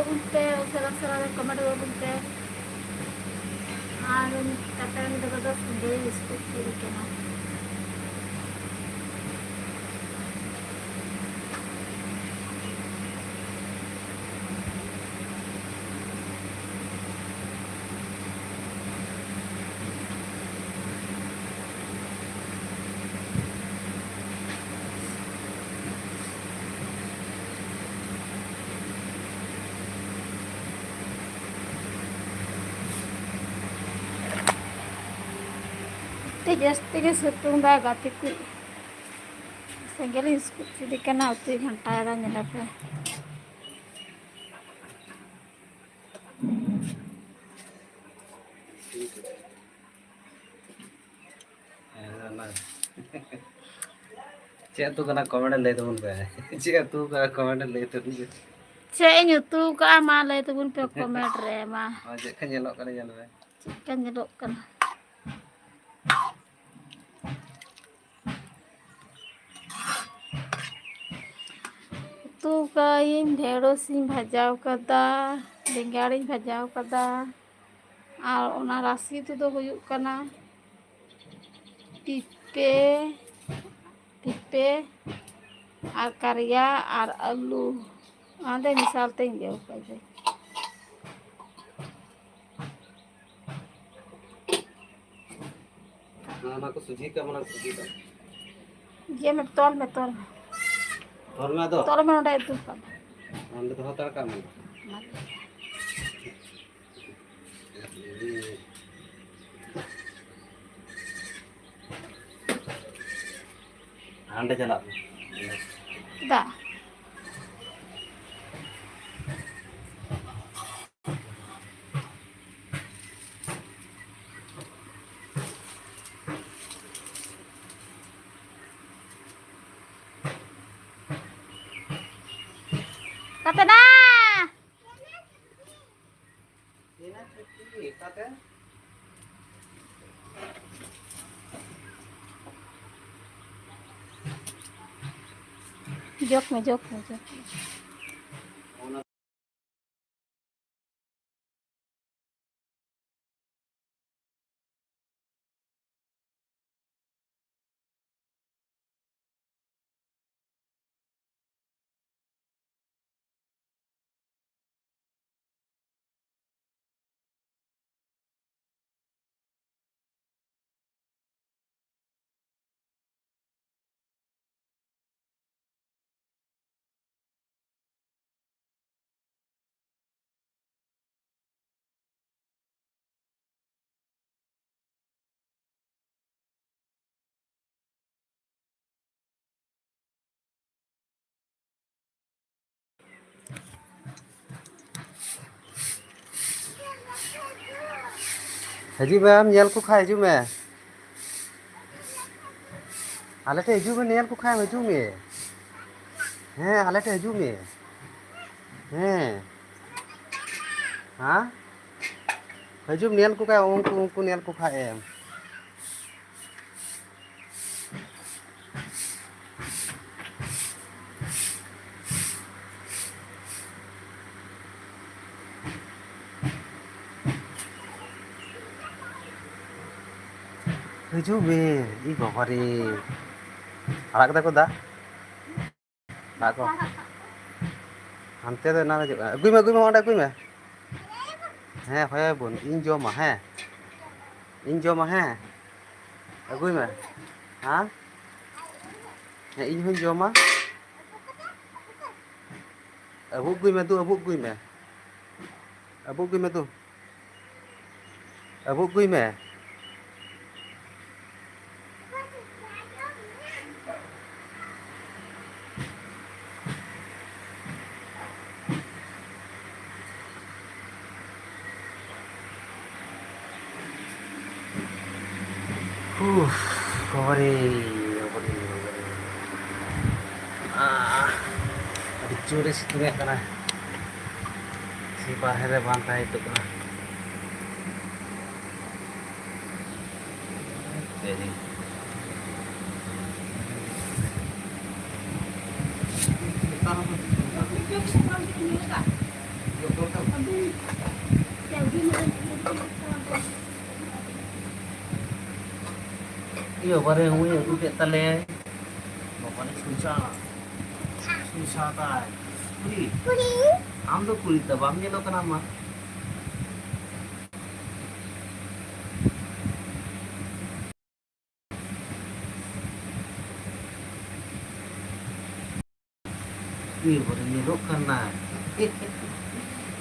ᱛᱟᱵᱚᱱ ᱯᱮ, ᱩᱥᱟᱹᱨᱟ ᱩᱥᱟᱹᱨᱟ ᱨᱮ comment ᱛᱟᱵᱚᱱ ᱯᱮ᱾ ᱟᱨ ᱠᱟᱛᱮ ᱫᱚ ᱵᱟᱫᱚ ᱥᱚᱸᱜᱮ ᱵᱤᱥᱠᱩᱴ ᱛᱤᱨᱤ ᱠᱟᱱᱟ᱾ ᱟᱹᱰᱤ ᱡᱟᱹᱥᱛᱤ ᱜᱮ ᱥᱤᱛᱩᱝ ᱫᱟᱭ ᱜᱟᱛᱮ ᱠᱚ᱾ ᱥᱮᱸᱜᱮᱞ ᱤᱧ ᱥᱠᱩᱯ ᱠᱮᱫᱮ ᱠᱟᱱᱟ, ᱩᱛᱩᱭ ᱜᱷᱟᱱᱴᱟᱭᱮᱫᱟ, ᱧᱮᱞᱮ ᱯᱮ᱾ ᱦᱮᱸ, ᱚᱱᱟ᱾ ᱪᱮᱫ ᱩᱛᱩ ᱠᱟᱱᱟ comment ᱨᱮ ᱞᱟᱹᱭ ᱛᱟᱵᱚᱱ ᱯᱮ᱾ ᱪᱮᱫ ᱩᱛᱩ ᱠᱟᱱᱟ comment ᱨᱮ ᱞᱟᱹᱭ ᱛᱟᱵᱚᱱ ᱯᱮ᱾ ᱪᱮᱫ ᱤᱧ ᱩᱛᱩ ᱠᱟᱜᱼᱟ, ᱢᱟ ᱞᱟᱹᱭ ᱛᱟᱵᱚᱱ ᱯᱮ comment ᱨᱮ, ᱢᱟ᱾ ᱦᱳᱭ, ᱪᱮᱫ ᱞᱮᱠᱟ ᱧᱮᱞᱚᱜ ᱠᱟᱱᱟ, ᱧᱮᱞ ᱢᱮ᱾ ᱪᱮᱫ ᱞᱮᱠᱟ ᱧᱮᱞᱚᱜ ᱠᱟᱱᱟ? ᱩᱛᱩ ᱠᱟᱜ ᱟᱹᱧ, ᱰᱷᱮᱸᱲᱚᱥ ᱤᱧ ᱵᱷᱟᱡᱟᱣ ᱠᱟᱫᱟ, ᱵᱮᱸᱜᱟᱲ ᱤᱧ ᱵᱷᱟᱡᱟᱣ ᱠᱟᱫᱟ, ᱟᱨ ᱚᱱᱟ ᱨᱟᱥᱮ ᱩᱛᱩ ᱫᱚ ᱦᱩᱭᱩᱜ ᱠᱟᱱᱟ ᱯᱤᱯᱮ, ᱯᱤᱯᱮ ᱟᱨ ᱠᱟᱨᱭᱟ ᱟᱨ ᱟᱹᱞᱩ, ᱚᱱᱟ ᱫᱚ ᱢᱮᱥᱟᱞ ᱛᱮᱧ ᱤᱭᱟᱹ ᱠᱟᱫᱟ᱾ ᱦᱮᱸ, ᱚᱱᱟ ᱠᱚ ᱥᱚᱡᱷᱮ ᱠᱟᱜ ᱢᱮ, ᱚᱱᱟ ᱠᱚ ᱥᱚᱡᱷᱮ ᱠᱟᱜ ᱢᱮ᱾ ᱤᱭᱟᱹ ᱢᱮ, ᱛᱚᱞ ᱢᱮ, ᱛᱚᱞ ᱢᱮ᱾ ᱛᱚᱞ ᱢᱮ ᱟᱫᱚ᱾ ᱛᱚᱞ ᱢᱮ, ᱚᱸᱰᱮ ᱫᱩᱲᱩᱵ ᱠᱟᱜ ᱢᱮ᱾ ᱚᱸᱰᱮ ᱫᱚᱦᱚ ᱦᱟᱛᱟᱲ ᱠᱟᱜ ᱢᱮ᱾ ᱚᱱᱟ ᱫᱚ᱾ ᱦᱟᱸᱰᱮ ᱪᱟᱞᱟᱜ ᱢᱮ᱾ ᱫᱟᱜ᱾ ᱠᱟᱛᱮ ᱱᱟ᱾ ᱡᱚᱜᱽ ᱢᱮ, ᱡᱚᱜᱽ ᱢᱮ, ᱡᱚᱜᱽ ᱢᱮ᱾ ᱦᱤᱡᱩᱜ ᱢᱮ, ᱟᱢ ᱧᱮᱞ ᱠᱚ ᱠᱷᱟᱱ ᱦᱤᱡᱩᱜ ᱢᱮ᱾ ᱟᱞᱮ ᱴᱷᱮᱱ ᱦᱤᱡᱩᱜ ᱢᱮ, ᱧᱮᱞ ᱠᱚ ᱠᱷᱟᱱ ᱦᱤᱡᱩᱜ ᱢᱮ᱾ ᱦᱮᱸ, ᱟᱞᱮ ᱴᱷᱮᱱ ᱦᱤᱡᱩᱜ ᱢᱮ᱾ ᱦᱮᱸ᱾ ᱦᱮᱸ? ᱦᱤᱡᱩᱜ ᱢᱮ, ᱧᱮᱞ ᱠᱚ ᱠᱷᱟᱱ, ᱩᱱᱠᱩ, ᱩᱱᱠᱩ ᱧᱮᱞ ᱠᱚ ᱠᱷᱟᱱ ᱮᱢ᱾ ᱦᱤᱡᱩᱜ ᱢᱮ᱾ ᱤ ᱵᱟᱵᱟ ᱨᱮ᱾ ᱟᱲᱟᱜ ᱠᱮᱫᱟ ᱠᱚ ᱫᱟᱜ᱾ ᱫᱟᱜ ᱠᱚ᱾ ᱦᱟᱱᱛᱮ ᱫᱚ ᱮᱱᱟᱝ ᱦᱤᱡᱩᱜ ᱠᱟᱱᱟ᱾ ᱟᱹᱜᱩᱭ ᱢᱮ, ᱟᱹᱜᱩᱭ ᱢᱮ, ᱚᱸᱰᱮ ᱟᱹᱜᱩᱭ ᱢᱮ᱾ ᱦᱮᱸ, ᱦᱚᱭ ᱟᱵᱚᱱ᱾ ᱤᱧ ᱡᱚᱢᱟ, ᱦᱮᱸ᱾ ᱤᱧ ᱡᱚᱢᱟ, ᱦᱮᱸ᱾ ᱟᱹᱜᱩᱭ ᱢᱮ᱾ ᱦᱮᱸ? ᱦᱮᱸ, ᱤᱧ ᱦᱚᱸᱧ ᱡᱚᱢᱟ᱾ ᱟᱹᱵᱩᱜ ᱟᱹᱜᱩᱭ ᱢᱮ ᱫᱩ, ᱟᱹᱵᱩᱜ ᱟᱹᱜᱩᱭ ᱢᱮ᱾ ᱟᱹᱵᱩᱜ ᱟᱹᱜᱩᱭ ᱢᱮ ᱫᱩ᱾ ᱟᱹᱵᱩᱜ ᱟᱹᱜᱩᱭ ᱢᱮ᱾ ᱩᱯᱷ, ᱵᱟᱵᱟᱨᱮ, ᱵᱟᱵᱟᱨᱮ, ᱵᱟᱵᱟᱨᱮ᱾ ᱟᱦ, ᱟᱹᱰᱤ ᱡᱳᱨᱮ ᱥᱤᱛᱩᱝ ᱮᱫ ᱠᱟᱱᱟ᱾ ᱥᱮ ᱵᱟᱨᱦᱮ ᱨᱮ ᱵᱟᱝ ᱛᱟᱦᱮᱸ ᱡᱩᱛᱩᱜ ᱠᱟᱱᱟ᱾ ᱤᱭᱟᱹ, ᱵᱟᱵᱟᱨᱮ, ᱦᱩᱭ ᱟᱹᱜᱩ ᱠᱮᱫ ᱛᱟᱞᱮᱭᱟᱭ᱾ ᱵᱟᱵᱟᱨᱮ, ᱥᱚᱡᱟ᱾ ᱥᱚᱡᱟ ᱛᱟᱭ᱾ ᱠᱩᱲᱤ᱾ ᱠᱩᱲᱤ᱾ ᱟᱢ ᱫᱚ ᱠᱩᱲᱤ ᱫᱚ ᱵᱟᱢ ᱧᱮᱞᱚᱜ ᱠᱟᱱᱟ, ᱢᱟ᱾ ᱤᱭᱟᱹ ᱵᱚᱞᱮ ᱧᱮᱞᱚᱜ ᱠᱟᱱᱟ᱾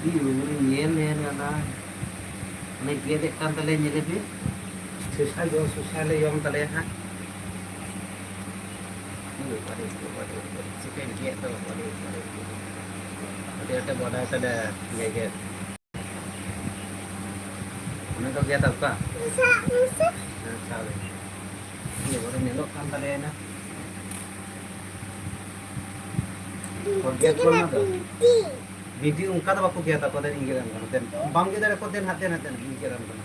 ᱤᱭᱟᱹ ᱵᱚᱞᱮ ᱧᱮᱞ, ᱧᱮᱞ ᱠᱟᱱᱟ᱾ ᱚᱱᱮ ᱜᱮᱫ ᱮᱫ ᱠᱟᱱ ᱛᱟᱞᱮᱭᱟ, ᱧᱮᱞᱮ ᱯᱮ᱾ ᱥᱚᱥᱟ ᱡᱚ, ᱥᱚᱥᱟ ᱞᱮ ᱡᱚᱢ ᱛᱟᱞᱮᱭᱟ ᱦᱟᱸᱜ᱾ ᱤᱭᱟᱹ ᱵᱟᱵᱟᱨᱮ, ᱵᱟᱵᱟᱨᱮ, ᱵᱟᱵᱟᱨᱮ, ᱪᱤᱠᱟᱹᱧ ᱜᱮᱫ ᱫᱚ, ᱵᱟᱵᱟᱨᱮ, ᱵᱟᱵᱟᱨᱮ᱾ ᱟᱹᱰᱤ ᱟᱸᱴᱮ ᱵᱟᱰᱟᱭ ᱛᱟᱞᱮᱭᱟ ᱜᱮᱜᱮᱫ᱾ ᱱᱤᱛᱚᱜ ᱜᱮᱫ ᱚᱠᱟ? ᱦᱮᱸ, ᱥᱟᱵ ᱞᱮ᱾ ᱤᱭᱟᱹ, ᱵᱚᱞᱮ ᱧᱮᱞᱚᱜ ᱠᱟᱱ ᱛᱟᱞᱮᱭᱟ ᱱᱟ᱾ ᱠᱚ ᱜᱮᱫ ᱠᱚ ᱚᱱᱟ ᱫᱚ᱾ ᱵᱤᱱᱴᱤ ᱚᱱᱠᱟ ᱫᱚ ᱵᱟᱠᱚ ᱜᱮᱫᱟ, ᱠᱚ ᱫᱮᱱ ᱤᱧ ᱜᱮᱫ ᱟᱢ ᱠᱟᱱᱟ᱾ ᱫᱮᱱ, ᱵᱟᱢ ᱜᱮᱫ ᱫᱟᱲᱮ ᱠᱚ ᱫᱮᱱ ᱦᱟᱛᱮ ᱱᱟᱛᱮ ᱤᱧ ᱜᱮᱫ ᱟᱢ ᱠᱟᱱᱟ᱾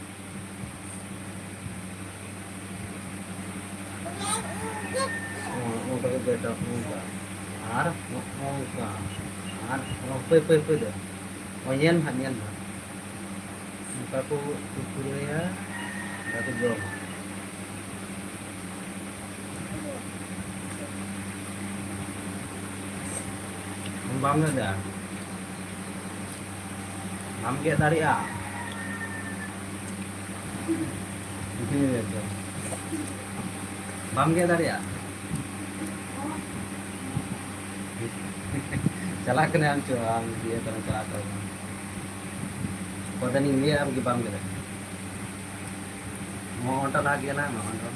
ᱚ, ᱚᱱᱠᱟ ᱠᱚ ᱜᱮᱫᱟ, ᱚᱱᱠᱟ᱾ ᱟᱨ ᱱᱚᱜᱼᱚ ᱱᱚᱝᱠᱟ᱾ ᱟᱨ ᱦᱟᱯᱳᱭ, ᱦᱟᱯᱳᱭ, ᱦᱟᱯᱳᱭ ᱫᱚ᱾ ᱚ, ᱧᱮᱞ ᱢᱮ ᱦᱟᱸᱜ, ᱧᱮᱞ ᱢᱮ ᱦᱟᱸᱜ᱾ ᱚᱱᱠᱟ ᱠᱚ ᱠᱩᱠᱲᱩᱭᱟ, ᱚᱱᱠᱟ ᱠᱚ ᱡᱚᱢᱟ᱾ ᱵᱟᱢ ᱞᱟᱹᱭ ᱫᱟᱲᱮᱭᱟᱜᱼᱟ? ᱵᱟᱢ ᱜᱮᱫ ᱫᱟᱲᱮᱭᱟᱜᱼᱟ? ᱵᱟᱢ ᱜᱮᱫ ᱫᱟᱲᱮᱭᱟᱜᱼᱟ? ᱪᱟᱞᱟᱜ ᱠᱟᱱᱟ ᱟᱢ ᱪᱚ, ᱟᱢ ᱤᱭᱟᱹ ᱠᱟᱱᱟ, ᱪᱟᱞᱟᱜ ᱠᱟᱱᱟ᱾ ᱠᱚᱫᱚ ᱱᱤᱧ ᱞᱟᱹᱭᱟ, ᱟᱢ ᱜᱮ ᱵᱟᱢ ᱜᱮᱫᱟ᱾ ᱱᱚᱜᱼᱚ ᱱᱚᱝᱠᱟ ᱞᱟᱦᱟ ᱜᱮᱫ ᱞᱟᱦᱟ ᱢᱮ, ᱱᱚᱜᱼᱚ ᱱᱚᱝᱠᱟ᱾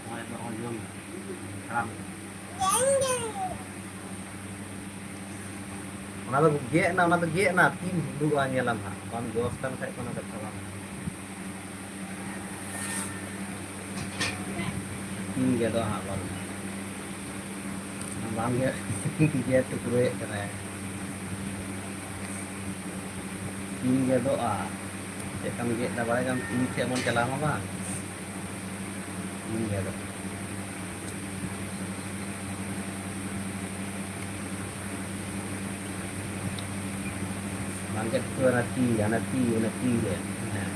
ᱱᱚᱜᱼᱚᱭ ᱫᱚ ᱱᱚᱜᱼᱚᱭ ᱡᱚᱢ ᱢᱮ᱾ ᱦᱟᱲᱟᱢ᱾ ᱚᱱᱟ ᱫᱚ ᱜᱮᱫ ᱮᱱᱟ, ᱚᱱᱟ ᱫᱚ ᱜᱮᱫ ᱮᱱᱟ, ᱛᱤᱢ ᱦᱩᱰᱩᱜᱼᱟ, ᱧᱮᱞᱟᱢ ᱦᱟᱸᱜ᱾ ᱵᱟᱢ ᱡᱚᱥ ᱠᱟᱱ ᱠᱷᱟᱡ ᱠᱳᱱᱳ ᱠᱟᱛᱷᱟ ᱵᱟᱝ᱾ ᱛᱤᱢ ᱜᱮᱫᱚᱜᱼᱟ ᱦᱟᱸᱜ, ᱵᱟᱢ, ᱵᱟᱢ ᱜᱮᱫ, ᱜᱮᱫ ᱴᱩᱠᱨᱟᱹᱭᱮᱫ ᱠᱟᱱᱟᱭ᱾ ᱛᱤᱢ ᱜᱮᱫᱚᱜᱼᱟ᱾ ᱪᱮᱫ ᱞᱮᱠᱟᱢ ᱜᱮᱫ ᱮᱫᱟ ᱵᱟᱲᱟᱭ ᱜᱮᱭᱟᱢ, ᱛᱤ ᱴᱷᱮᱡ ᱵᱚᱱ ᱪᱟᱞᱟᱣ ᱢᱟ ᱵᱟᱝ? ᱤᱧ ᱜᱮᱫᱚᱜ᱾ ᱵᱟᱝ ᱜᱮᱫ ᱦᱚᱪᱚ ᱚᱱᱟ ᱛᱤ, ᱦᱟᱱᱟ ᱛᱤ, ᱚᱱᱟ ᱛᱤ ᱨᱮ᱾ ᱦᱮᱸ᱾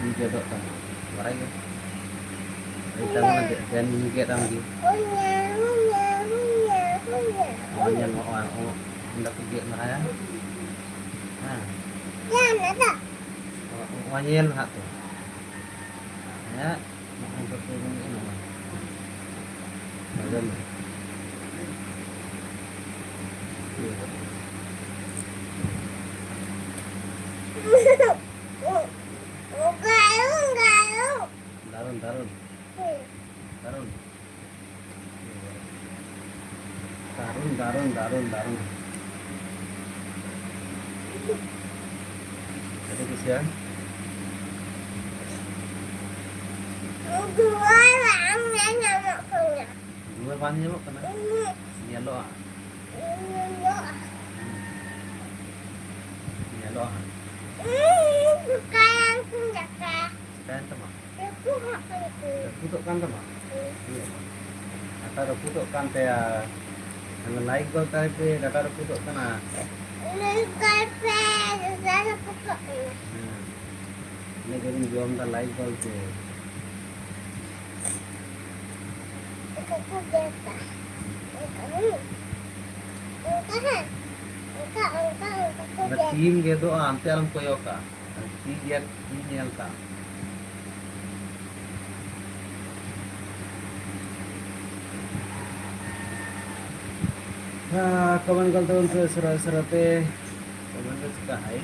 ᱛᱤ ᱜᱮᱫᱚᱜ ᱛᱟᱢᱟ᱾ ᱵᱟᱲᱟᱭ ᱜᱮ᱾ ᱢᱮᱛᱟᱢ ᱠᱟᱱᱟ, ᱫᱮ-, ᱫᱮᱱ ᱤᱧ ᱜᱮᱫ ᱟᱢ ᱜᱮ᱾ ᱱᱚᱜᱼᱚᱭ ᱧᱮᱞ ᱢᱮ, ᱱᱚᱜᱼᱚᱭ, ᱱᱚᱜᱼᱚᱭ, ᱚᱸᱰᱮ ᱠᱚ ᱜᱮᱫ ᱞᱟᱦᱟᱭᱟ᱾ ᱦᱮᱸ᱾ ᱱᱚᱜᱼᱚᱭ ᱧᱮᱞ ᱢᱮ ᱦᱟᱸᱜ ᱛᱚ᱾ ᱦᱮᱸ, ᱱᱚᱜᱼᱚ ᱱᱚᱝᱠᱟ ᱠᱚ ᱮᱢᱚᱜᱼᱟ, ᱱᱚᱣᱟ᱾ ᱟᱸᱡᱚᱢ ᱢᱮ᱾ ᱫᱟᱨᱩᱱ, ᱫᱟᱨᱩᱱ᱾ ᱫᱟᱨᱩᱱ᱾ ᱫᱟᱨᱩᱱ, ᱫᱟᱨᱩᱱ, ᱫᱟᱨᱩᱱ, ᱫᱟᱨᱩᱱ᱾ ᱟᱹᱰᱤ ᱠᱩᱥᱤᱭᱟᱜ᱾ ᱫᱩᱣᱟᱨ ᱵᱟᱝ ᱧᱮᱞ ᱧᱟᱢᱚᱜ ᱠᱟᱱᱟ᱾ ᱫᱩᱣᱟᱨ ᱵᱟᱝ ᱧᱮᱞᱚᱜ ᱠᱟᱱᱟ? ᱩᱸᱦᱩᱸ᱾ ᱧᱮᱞᱚᱜᱼᱟ᱾ ᱧᱮᱞᱚᱜᱼᱟ᱾ ᱧᱮᱞᱚᱜᱼᱟ ᱦᱟᱸᱜ᱾ ᱩᱸᱦᱩᱸ, ᱫᱟᱠᱟᱭᱟᱢ ᱥᱮ ᱫᱟᱠᱟ? ᱪᱤᱠᱟᱹᱭᱮᱱ ᱛᱟᱢᱟ? ᱨᱟᱹᱯᱩᱫᱚᱜ ᱠᱟᱱ ᱛᱟᱢᱟ? ᱦᱩᱸ᱾ ᱰᱟᱴᱟ ᱨᱟᱹᱯᱩᱫᱚᱜ ᱠᱟᱱ ᱛᱟᱭᱟ᱾ ᱞᱟᱭᱤᱠ ᱜᱚᱫ ᱛᱟᱭ ᱯᱮ, ᱰᱟᱴᱟ ᱨᱟᱹᱯᱩᱫᱚᱜ ᱠᱟᱱᱟ᱾ ᱞᱟᱭᱤᱠ ᱜᱚᱫ ᱯᱮ, ᱰᱟᱴᱟ ᱨᱟᱹᱯᱩᱫᱚᱜ ᱠᱟᱱᱟ᱾ ᱦᱮᱸ᱾ ᱤᱱᱟᱹ ᱜᱮᱵᱤᱱ ᱡᱚᱢ ᱫᱟ, ᱞᱟᱭᱤᱠ ᱜᱚᱫ ᱯᱮ᱾ ᱚᱱᱠᱟ ᱠᱚ ᱜᱮᱫᱟ᱾ ᱚᱱᱠᱟ, ᱦᱩᱸ᱾ ᱚᱱᱠᱟ ᱦᱮᱸ᱾ ᱚᱱᱠᱟ, ᱚᱱᱠᱟ, ᱚᱱᱠᱟ ᱠᱚ ᱚᱱᱟ ᱜᱮᱫᱟ᱾ ᱛᱤᱢ ᱜᱮᱫᱚᱜᱼᱟ, ᱦᱟᱱᱛᱮ ᱟᱞᱚᱢ ᱠᱚᱭᱚᱜᱟ᱾ ᱛᱤ ᱜᱮᱫ, ᱛᱤ ᱧᱮᱞ ᱛᱟᱢ᱾ ᱦᱮᱸ, ᱠᱚᱢᱮᱱᱴ ᱜᱚᱞ ᱛᱟᱵᱚᱱ ᱯᱮ ᱩᱥᱟᱹᱨᱟ ᱩᱥᱟᱹᱨᱟ ᱛᱮ᱾ ᱠᱚᱢᱮᱱᱴ ᱫᱚ ᱪᱤᱠᱟ ᱦᱟᱭ?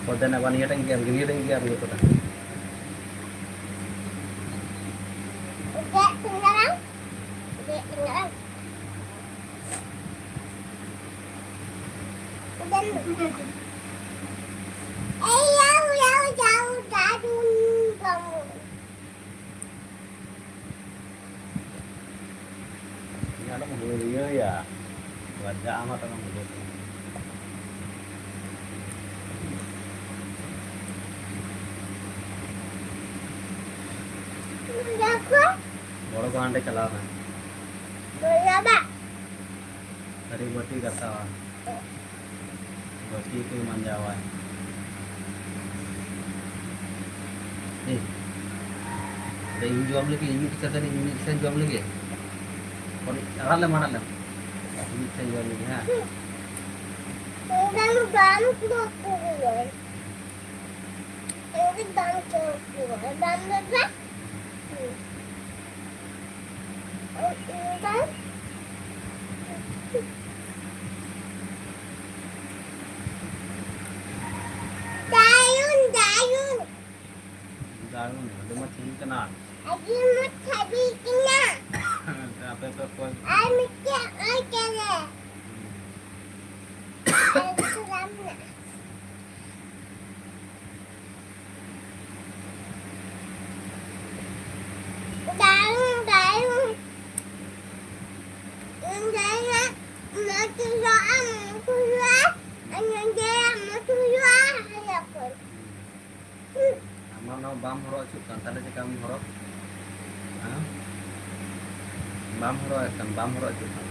ᱠᱚᱫᱮᱱ ᱟᱵᱟᱨ ᱱᱤᱭᱟᱹᱴᱟᱜ ᱤᱧ ᱜᱮᱫ, ᱱᱤᱭᱟᱹᱴᱟᱜ ᱤᱧ ᱜᱮᱫ ᱟᱨ ᱱᱤᱭᱟᱹ ᱠᱚᱴᱟ᱾ ᱤᱧ ᱟᱞᱚᱢ ᱤᱭᱟᱹᱭᱟ, ᱞᱟᱡᱟᱜ ᱟᱢ ᱦᱟᱸᱜ ᱛᱚᱵᱮᱢ ᱵᱩᱡᱷᱟᱹᱣ ᱠᱮᱫᱟ᱾ ᱵᱚᱲᱚ ᱠᱚ ᱦᱟᱸᱰᱮ ᱪᱟᱞᱟᱣ ᱱᱟ᱾ ᱟᱹᱰᱤ ᱵᱟᱹᱴᱤ ᱜᱟᱥᱟᱣᱟ᱾ ᱵᱟᱹᱴᱤ ᱠᱚ ᱢᱟᱸᱡᱟᱣᱟ᱾ ᱮ, ᱤᱧ ᱡᱚᱢ ᱞᱟᱹᱜᱤᱫ, ᱤᱧ ᱢᱤᱫ ᱠᱟᱛᱮ, ᱤᱧ ᱢᱤᱫ ᱥᱮᱱ ᱡᱚᱢ ᱞᱟᱹᱜᱤᱫ᱾ ᱟᱲᱟᱜ ᱞᱮᱢ, ᱟᱲᱟᱜ ᱞᱮᱢ᱾ ᱤᱧ ᱢᱤᱫ ᱥᱮᱱ ᱡᱚᱢ ᱞᱟᱹᱜᱤᱫ, ᱦᱮᱸ᱾ ᱵᱟᱝ ᱵᱟᱝ ᱵᱟᱝ ᱵᱟᱝ᱾ ᱫᱟᱭᱩᱱ, ᱫᱟᱭᱩᱱ᱾ ᱟᱹᱰᱤ ᱢᱚᱡᱽ ᱪᱷᱚᱵᱤ ᱠᱟᱱᱟ᱾ ᱟᱹᱰᱤ ᱢᱚᱡᱽ ᱪᱷᱚᱵᱤ ᱠᱟᱱᱟ᱾ ᱟᱯᱮ ᱯᱮ ᱯᱚᱡᱽ᱾ ᱟᱨ ᱢᱤᱫᱴᱮᱱ ᱚᱞ ᱠᱟᱱᱟ᱾ ᱟᱨ ᱥᱟᱱᱟᱢ ᱢᱮᱱᱟᱜᱼᱟ᱾ ᱫᱟᱨᱩᱱ, ᱫᱟᱨᱩᱱ᱾ ᱱᱚᱸᱰᱮ ᱢᱚᱡᱽ ᱦᱩᱭᱩᱜᱼᱟ, ᱢᱚᱡᱽ ᱦᱩᱭᱩᱜᱼᱟ᱾ ᱟᱨ ᱱᱚᱸᱰᱮ ᱢᱚᱡᱽ ᱦᱩᱭᱩᱜᱼᱟ, ᱦᱩᱭᱩᱜᱼᱟ᱾ ᱟᱢ ᱢᱟ ᱱᱚᱣᱟ ᱵᱟᱢ ᱦᱚᱨᱚᱜ ᱦᱚᱪᱚᱜ ᱠᱟᱱ, ᱛᱟᱦᱞᱮ ᱪᱮᱠᱟᱢ ᱦᱚᱨᱚᱜ? ᱦᱮᱸ? ᱵᱟᱢ ᱦᱚᱨᱚᱜ ᱮᱫ ᱠᱟᱱ, ᱵᱟᱢ ᱦᱚᱨᱚᱜ ᱦᱚᱪᱚᱜ ᱠᱟᱱ᱾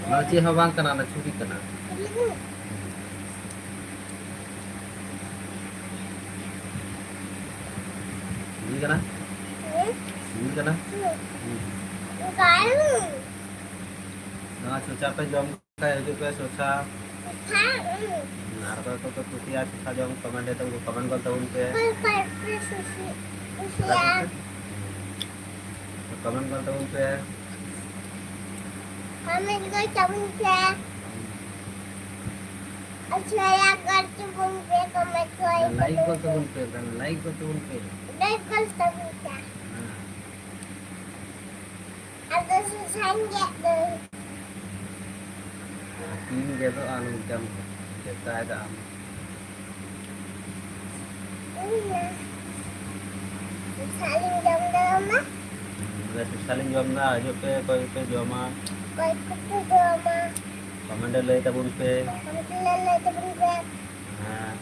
ᱚᱱᱟ ᱫᱚ ᱪᱮᱫ ᱦᱚᱸ ᱵᱟᱝ ᱠᱟᱱᱟ, ᱚᱱᱟ ᱪᱷᱩᱨᱤ ᱠᱟᱱᱟ᱾ ᱪᱷᱩᱨᱤ ᱠᱟᱱᱟ? ᱪᱷᱩᱨᱤ ᱠᱟᱱᱟ? ᱱᱚᱣᱟ ᱪᱚᱪᱟ ᱯᱮ ᱡᱚᱢ ᱠᱷᱟᱡ ᱦᱤᱡᱩᱜ ᱯᱮ ᱥᱚᱥᱟ᱾ ᱟᱨ ᱚᱠᱚᱭ ᱠᱚ ᱠᱚ ᱠᱩᱥᱤᱭᱟᱜᱼᱟ ᱥᱚᱥᱟ ᱡᱚᱢ, comment ᱨᱮ ᱛᱟᱵᱚ comment ᱜᱚᱫ ᱛᱟᱵᱚᱱ ᱯᱮ᱾ ᱚᱠᱚᱭ ᱠᱚ ᱠᱩᱥᱤᱭᱟᱜᱼᱟ᱾ Comment ᱜᱚᱫ ᱛᱟᱵᱚᱱ ᱯᱮ᱾ Comment ᱜᱚᱫ ᱛᱟᱵᱚᱱ ᱯᱮ᱾ ᱟᱨ share ᱜᱚᱫ ᱛᱟᱵᱚᱱ ᱯᱮ, comment ᱠᱚ᱾ Like ᱜᱚᱫ ᱛᱟᱵᱚᱱ ᱯᱮ, like ᱜᱚᱫ ᱛᱟᱵᱚᱱ ᱯᱮ᱾ Like ᱜᱚᱫ ᱛᱟᱵᱚᱱ ᱯᱮ᱾ ᱦᱮᱸ᱾ ᱟᱫᱚ ᱥᱚᱥᱟᱧ ᱜᱮᱫ ᱫᱟᱹᱧ᱾ ᱛᱤᱱ ᱜᱮᱫᱚᱜᱼᱟ ᱱᱚᱝᱠᱟᱢ ᱪᱮᱥᱴᱟᱭᱮᱫᱟ ᱟᱢ? ᱤᱧ ᱢᱟ ᱥᱚᱥᱟᱞᱤᱧ ᱡᱚᱢ ᱫᱟ, ᱢᱟ᱾ ᱦᱩᱸ, ᱥᱚᱥᱟᱞᱤᱧ ᱡᱚᱢ ᱫᱟ, ᱦᱤᱡᱩᱜ ᱯᱮ, ᱚᱠᱚᱭ ᱠᱚᱯᱮ ᱡᱚᱢᱟ? ᱚᱠᱚᱭ ᱠᱚᱯᱮ ᱡᱚᱢᱟ? Comment ᱨᱮ ᱞᱟᱹᱭ ᱛᱟᱵᱚᱱ ᱯᱮ᱾ Comment ᱨᱮ ᱞᱟᱹᱭ ᱛᱟᱵᱚᱱ ᱯᱮ᱾ ᱦᱮᱸ᱾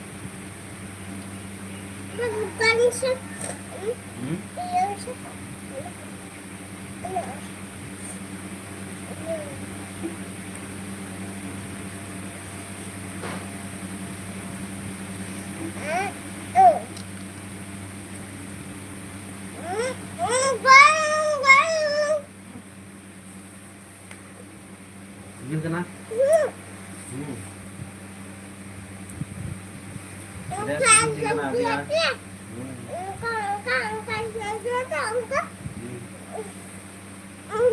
ᱦᱩᱸ? ᱥᱤᱵᱤᱞ ᱠᱟᱱᱟ? ᱦᱩᱸ᱾ ᱟᱹᱰᱤ ᱟᱸᱴ ᱥᱤᱵᱤᱞ ᱠᱟᱱᱟ, ᱟᱹᱰᱤ ᱟᱸᱴ᱾ ᱦᱩᱸ᱾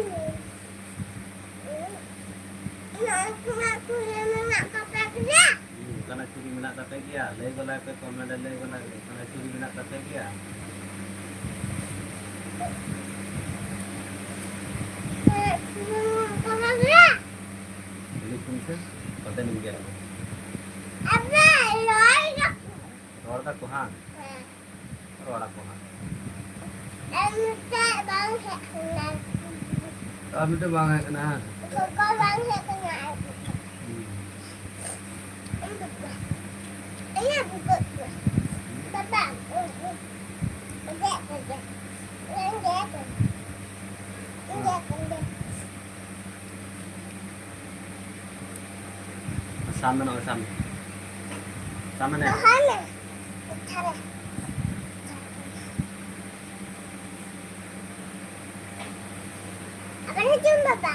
ᱦᱩᱸ᱾ ᱚᱱᱠᱟᱱᱟᱜ ᱪᱷᱩᱨᱤ ᱢᱮᱱᱟᱜ ᱛᱟᱯᱮ ᱜᱮᱭᱟ? ᱞᱟᱹᱭ ᱜᱚᱞᱟᱭ ᱯᱮ, comment ᱨᱮ ᱞᱟᱹᱭ ᱜᱚᱞᱟᱭ ᱯᱮ, ᱚᱱᱠᱟᱱᱟᱜ ᱪᱷᱩᱨᱤ ᱢᱮᱱᱟᱜ ᱛᱟᱯᱮ ᱜᱮᱭᱟ? ᱞᱟᱹᱭ ᱠᱚᱢ ᱥᱮ, ᱵᱟᱵᱮᱱ ᱜᱮᱭᱟ᱾ ᱨᱚᱲ ᱫᱟᱠᱚ, ᱦᱟᱝ? ᱨᱚᱲ ᱟᱠᱚ ᱦᱟᱸᱜ᱾ ᱟᱨ ᱢᱤᱫᱴᱮᱱ ᱵᱟᱝ ᱦᱮᱡ ᱠᱟᱱᱟ᱾ ᱟᱨ ᱢᱤᱫᱴᱮᱱ ᱵᱟᱝ ᱦᱮᱡ ᱠᱟᱱᱟ, ᱦᱮᱸ? ᱦᱩᱸ᱾ ᱥᱟᱢ ᱢᱮ ᱱᱚᱜᱼᱚᱭ, ᱥᱟᱢ ᱢᱮ᱾ ᱥᱟᱢ ᱢᱮ ᱱᱮ᱾ ᱨᱚᱦᱚᱭ ᱢᱮ᱾ ᱟᱪᱪᱷᱟ ᱨᱮ᱾ ᱟᱵᱟᱨ ᱦᱤᱡᱩᱜ ᱢᱮ ᱵᱟᱵᱟ᱾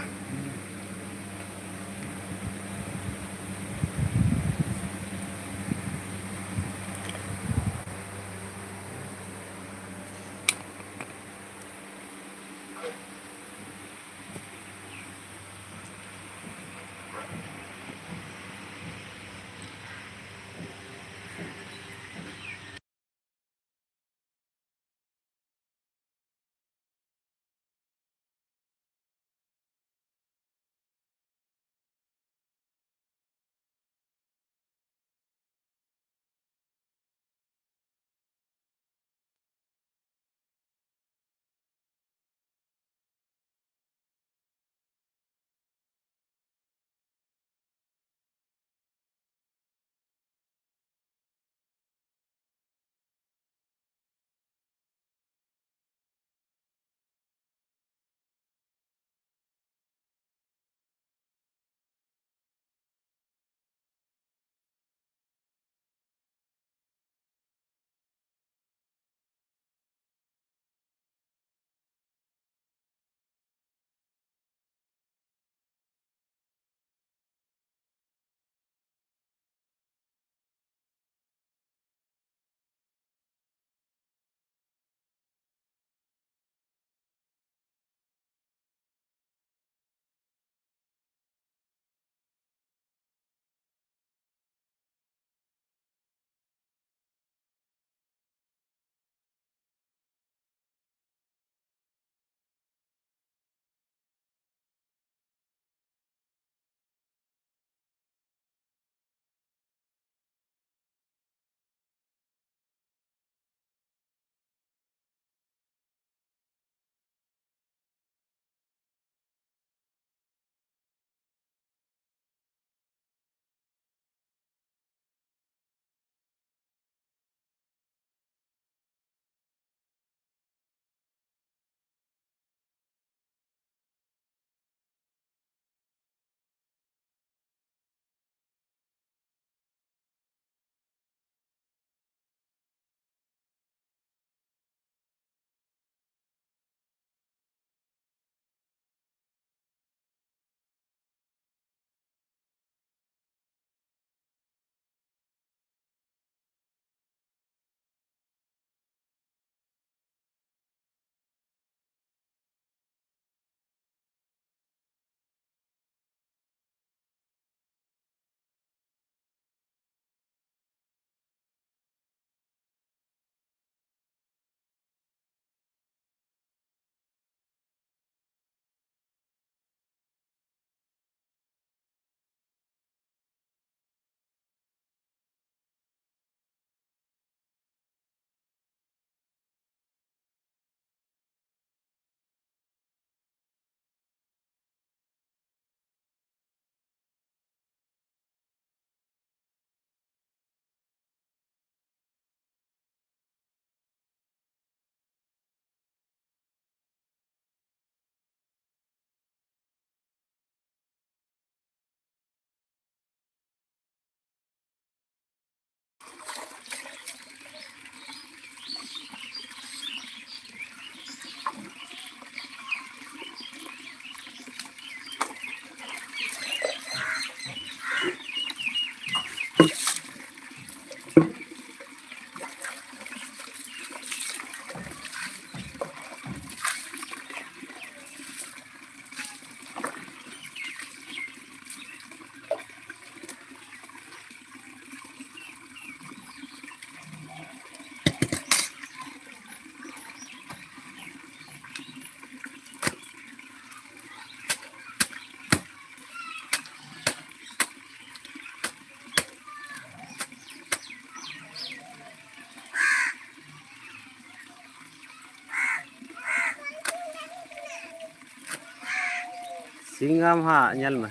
ᱥᱤᱝᱜᱟᱢ ᱦᱟᱸᱜ ᱧᱮᱞ ᱢᱮ᱾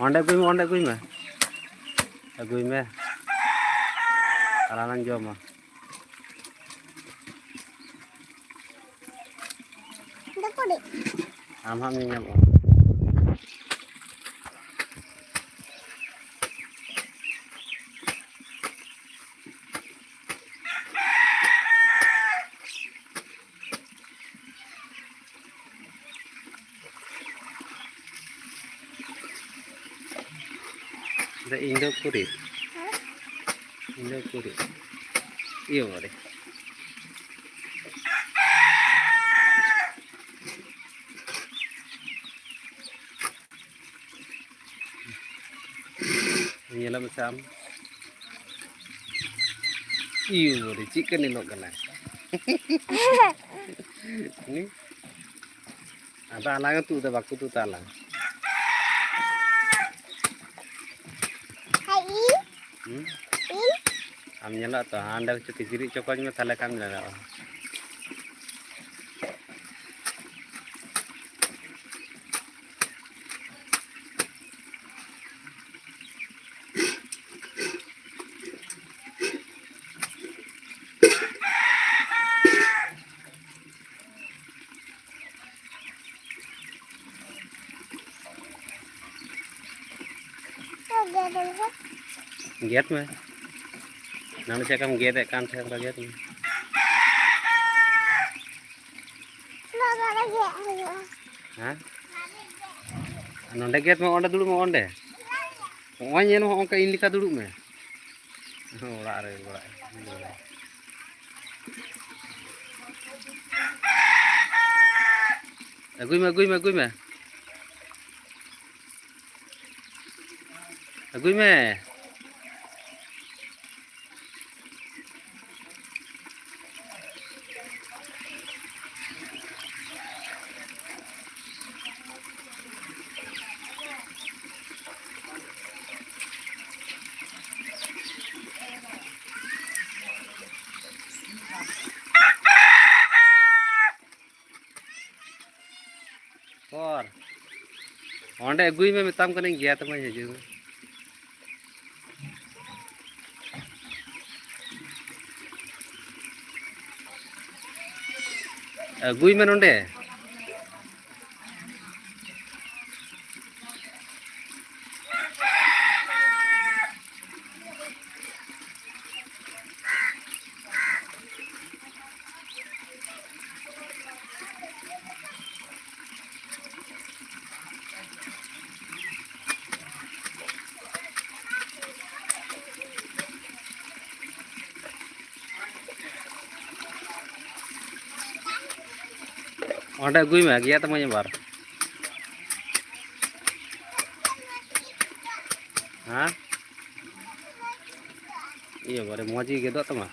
ᱚᱸᱰᱮ ᱟᱹᱜᱩᱭ ᱢᱮ, ᱚᱸᱰᱮ ᱟᱹᱜᱩᱭ ᱢᱮ, ᱟᱹᱜᱩᱭ ᱢᱮ᱾ ᱟᱞᱟᱝ ᱞᱟᱝ ᱡᱚᱢᱟ᱾ ᱟᱢ ᱦᱟᱸᱜ ᱧᱮᱞ ᱧᱟᱢᱚᱜᱼᱟ᱾ ᱟᱫᱚ ᱤᱧ ᱫᱚ ᱩᱠᱩᱨᱤᱡ? ᱤᱧ ᱫᱚ ᱩᱠᱩᱨᱤᱡ? ᱤᱭᱟᱹ ᱵᱟᱵᱟᱨᱮ᱾ ᱧᱮᱞ ᱢᱮᱥᱮ ᱟᱢ᱾ ᱤᱭᱩ ᱨᱮ ᱪᱮᱫ ᱠᱟ ᱧᱮᱞᱚᱜ ᱠᱟᱱᱟ? ᱦᱩᱸ? ᱟᱫᱚ ᱟᱞᱟᱝ ᱮ ᱛᱩᱫ ᱮᱫᱟ, ᱵᱟᱠᱚ ᱛᱩᱫ ᱟᱞᱟᱝ᱾ ᱦᱟᱭ, ᱤ? ᱦᱩᱸ? ᱤ? ᱟᱢ ᱧᱮᱞᱚᱜ ᱛᱚ, ᱦᱟᱸᱰᱮ ᱠᱤᱪᱨᱤᱡ ᱪᱚᱠᱚᱡ ᱢᱮ, ᱛᱟᱦᱞᱮ ᱠᱷᱟᱱ ᱧᱮᱞᱚᱜᱼᱟ᱾ ᱜᱮᱫ ᱢᱮ᱾ ᱱᱟᱱᱩ ᱪᱮᱫ ᱞᱮᱠᱟᱢ ᱜᱮᱫ ᱮᱫ ᱠᱟᱱ ᱛᱟᱦᱮᱸᱫ, ᱚᱱᱠᱟ ᱜᱮᱫ ᱢᱮ᱾ ᱦᱮᱸ? ᱱᱚᱸᱰᱮ ᱜᱮᱫ ᱢᱮ, ᱚᱸᱰᱮ ᱫᱩᱲᱩᱵ ᱢᱮ, ᱚᱸᱰᱮ᱾ ᱦᱚᱸᱜᱼᱚᱭ ᱧᱮᱞ ᱢᱮ, ᱦᱚᱸᱜᱼᱚ ᱱᱚᱝᱠᱟ ᱤᱧ ᱞᱮᱠᱟ ᱫᱩᱲᱩᱵ ᱢᱮ᱾ ᱦᱚᱸ, ᱚᱲᱟᱜ ᱨᱮ, ᱚᱲᱟᱜ ᱨᱮ᱾ ᱟᱹᱜᱩᱭ ᱢᱮ, ᱟᱹᱜᱩᱭ ᱢᱮ, ᱟᱹᱜᱩᱭ ᱢᱮ᱾ ᱟᱹᱜᱩᱭ ᱢᱮ᱾ ᱚᱸᱰᱮ ᱟᱹᱜᱩᱭ ᱢᱮ, ᱢᱮᱛᱟᱢ ᱠᱟᱹᱱᱟᱹᱧ, ᱜᱮᱭᱟ ᱛᱟᱢᱟᱧ, ᱦᱤᱡᱩᱜ ᱢᱮ᱾ ᱟᱹᱜᱩᱭ ᱢᱮ ᱱᱚᱸᱰᱮ᱾ ᱚᱸᱰᱮ ᱟᱹᱜᱩᱭ ᱢᱮ, ᱜᱮᱭᱟ ᱛᱟᱢᱟᱧ ᱟᱵᱟᱨ᱾ ᱦᱮᱸ? ᱤᱭᱟᱹ ᱵᱟᱨᱮ ᱢᱚᱡᱽ ᱜᱮ ᱜᱮᱫᱚᱜ ᱛᱟᱢᱟ᱾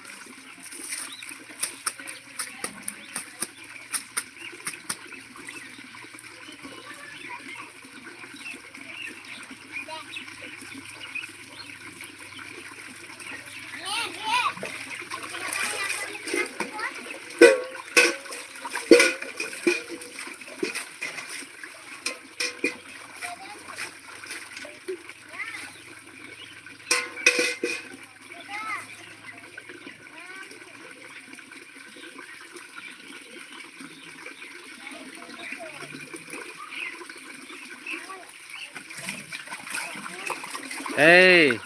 ᱮᱭ,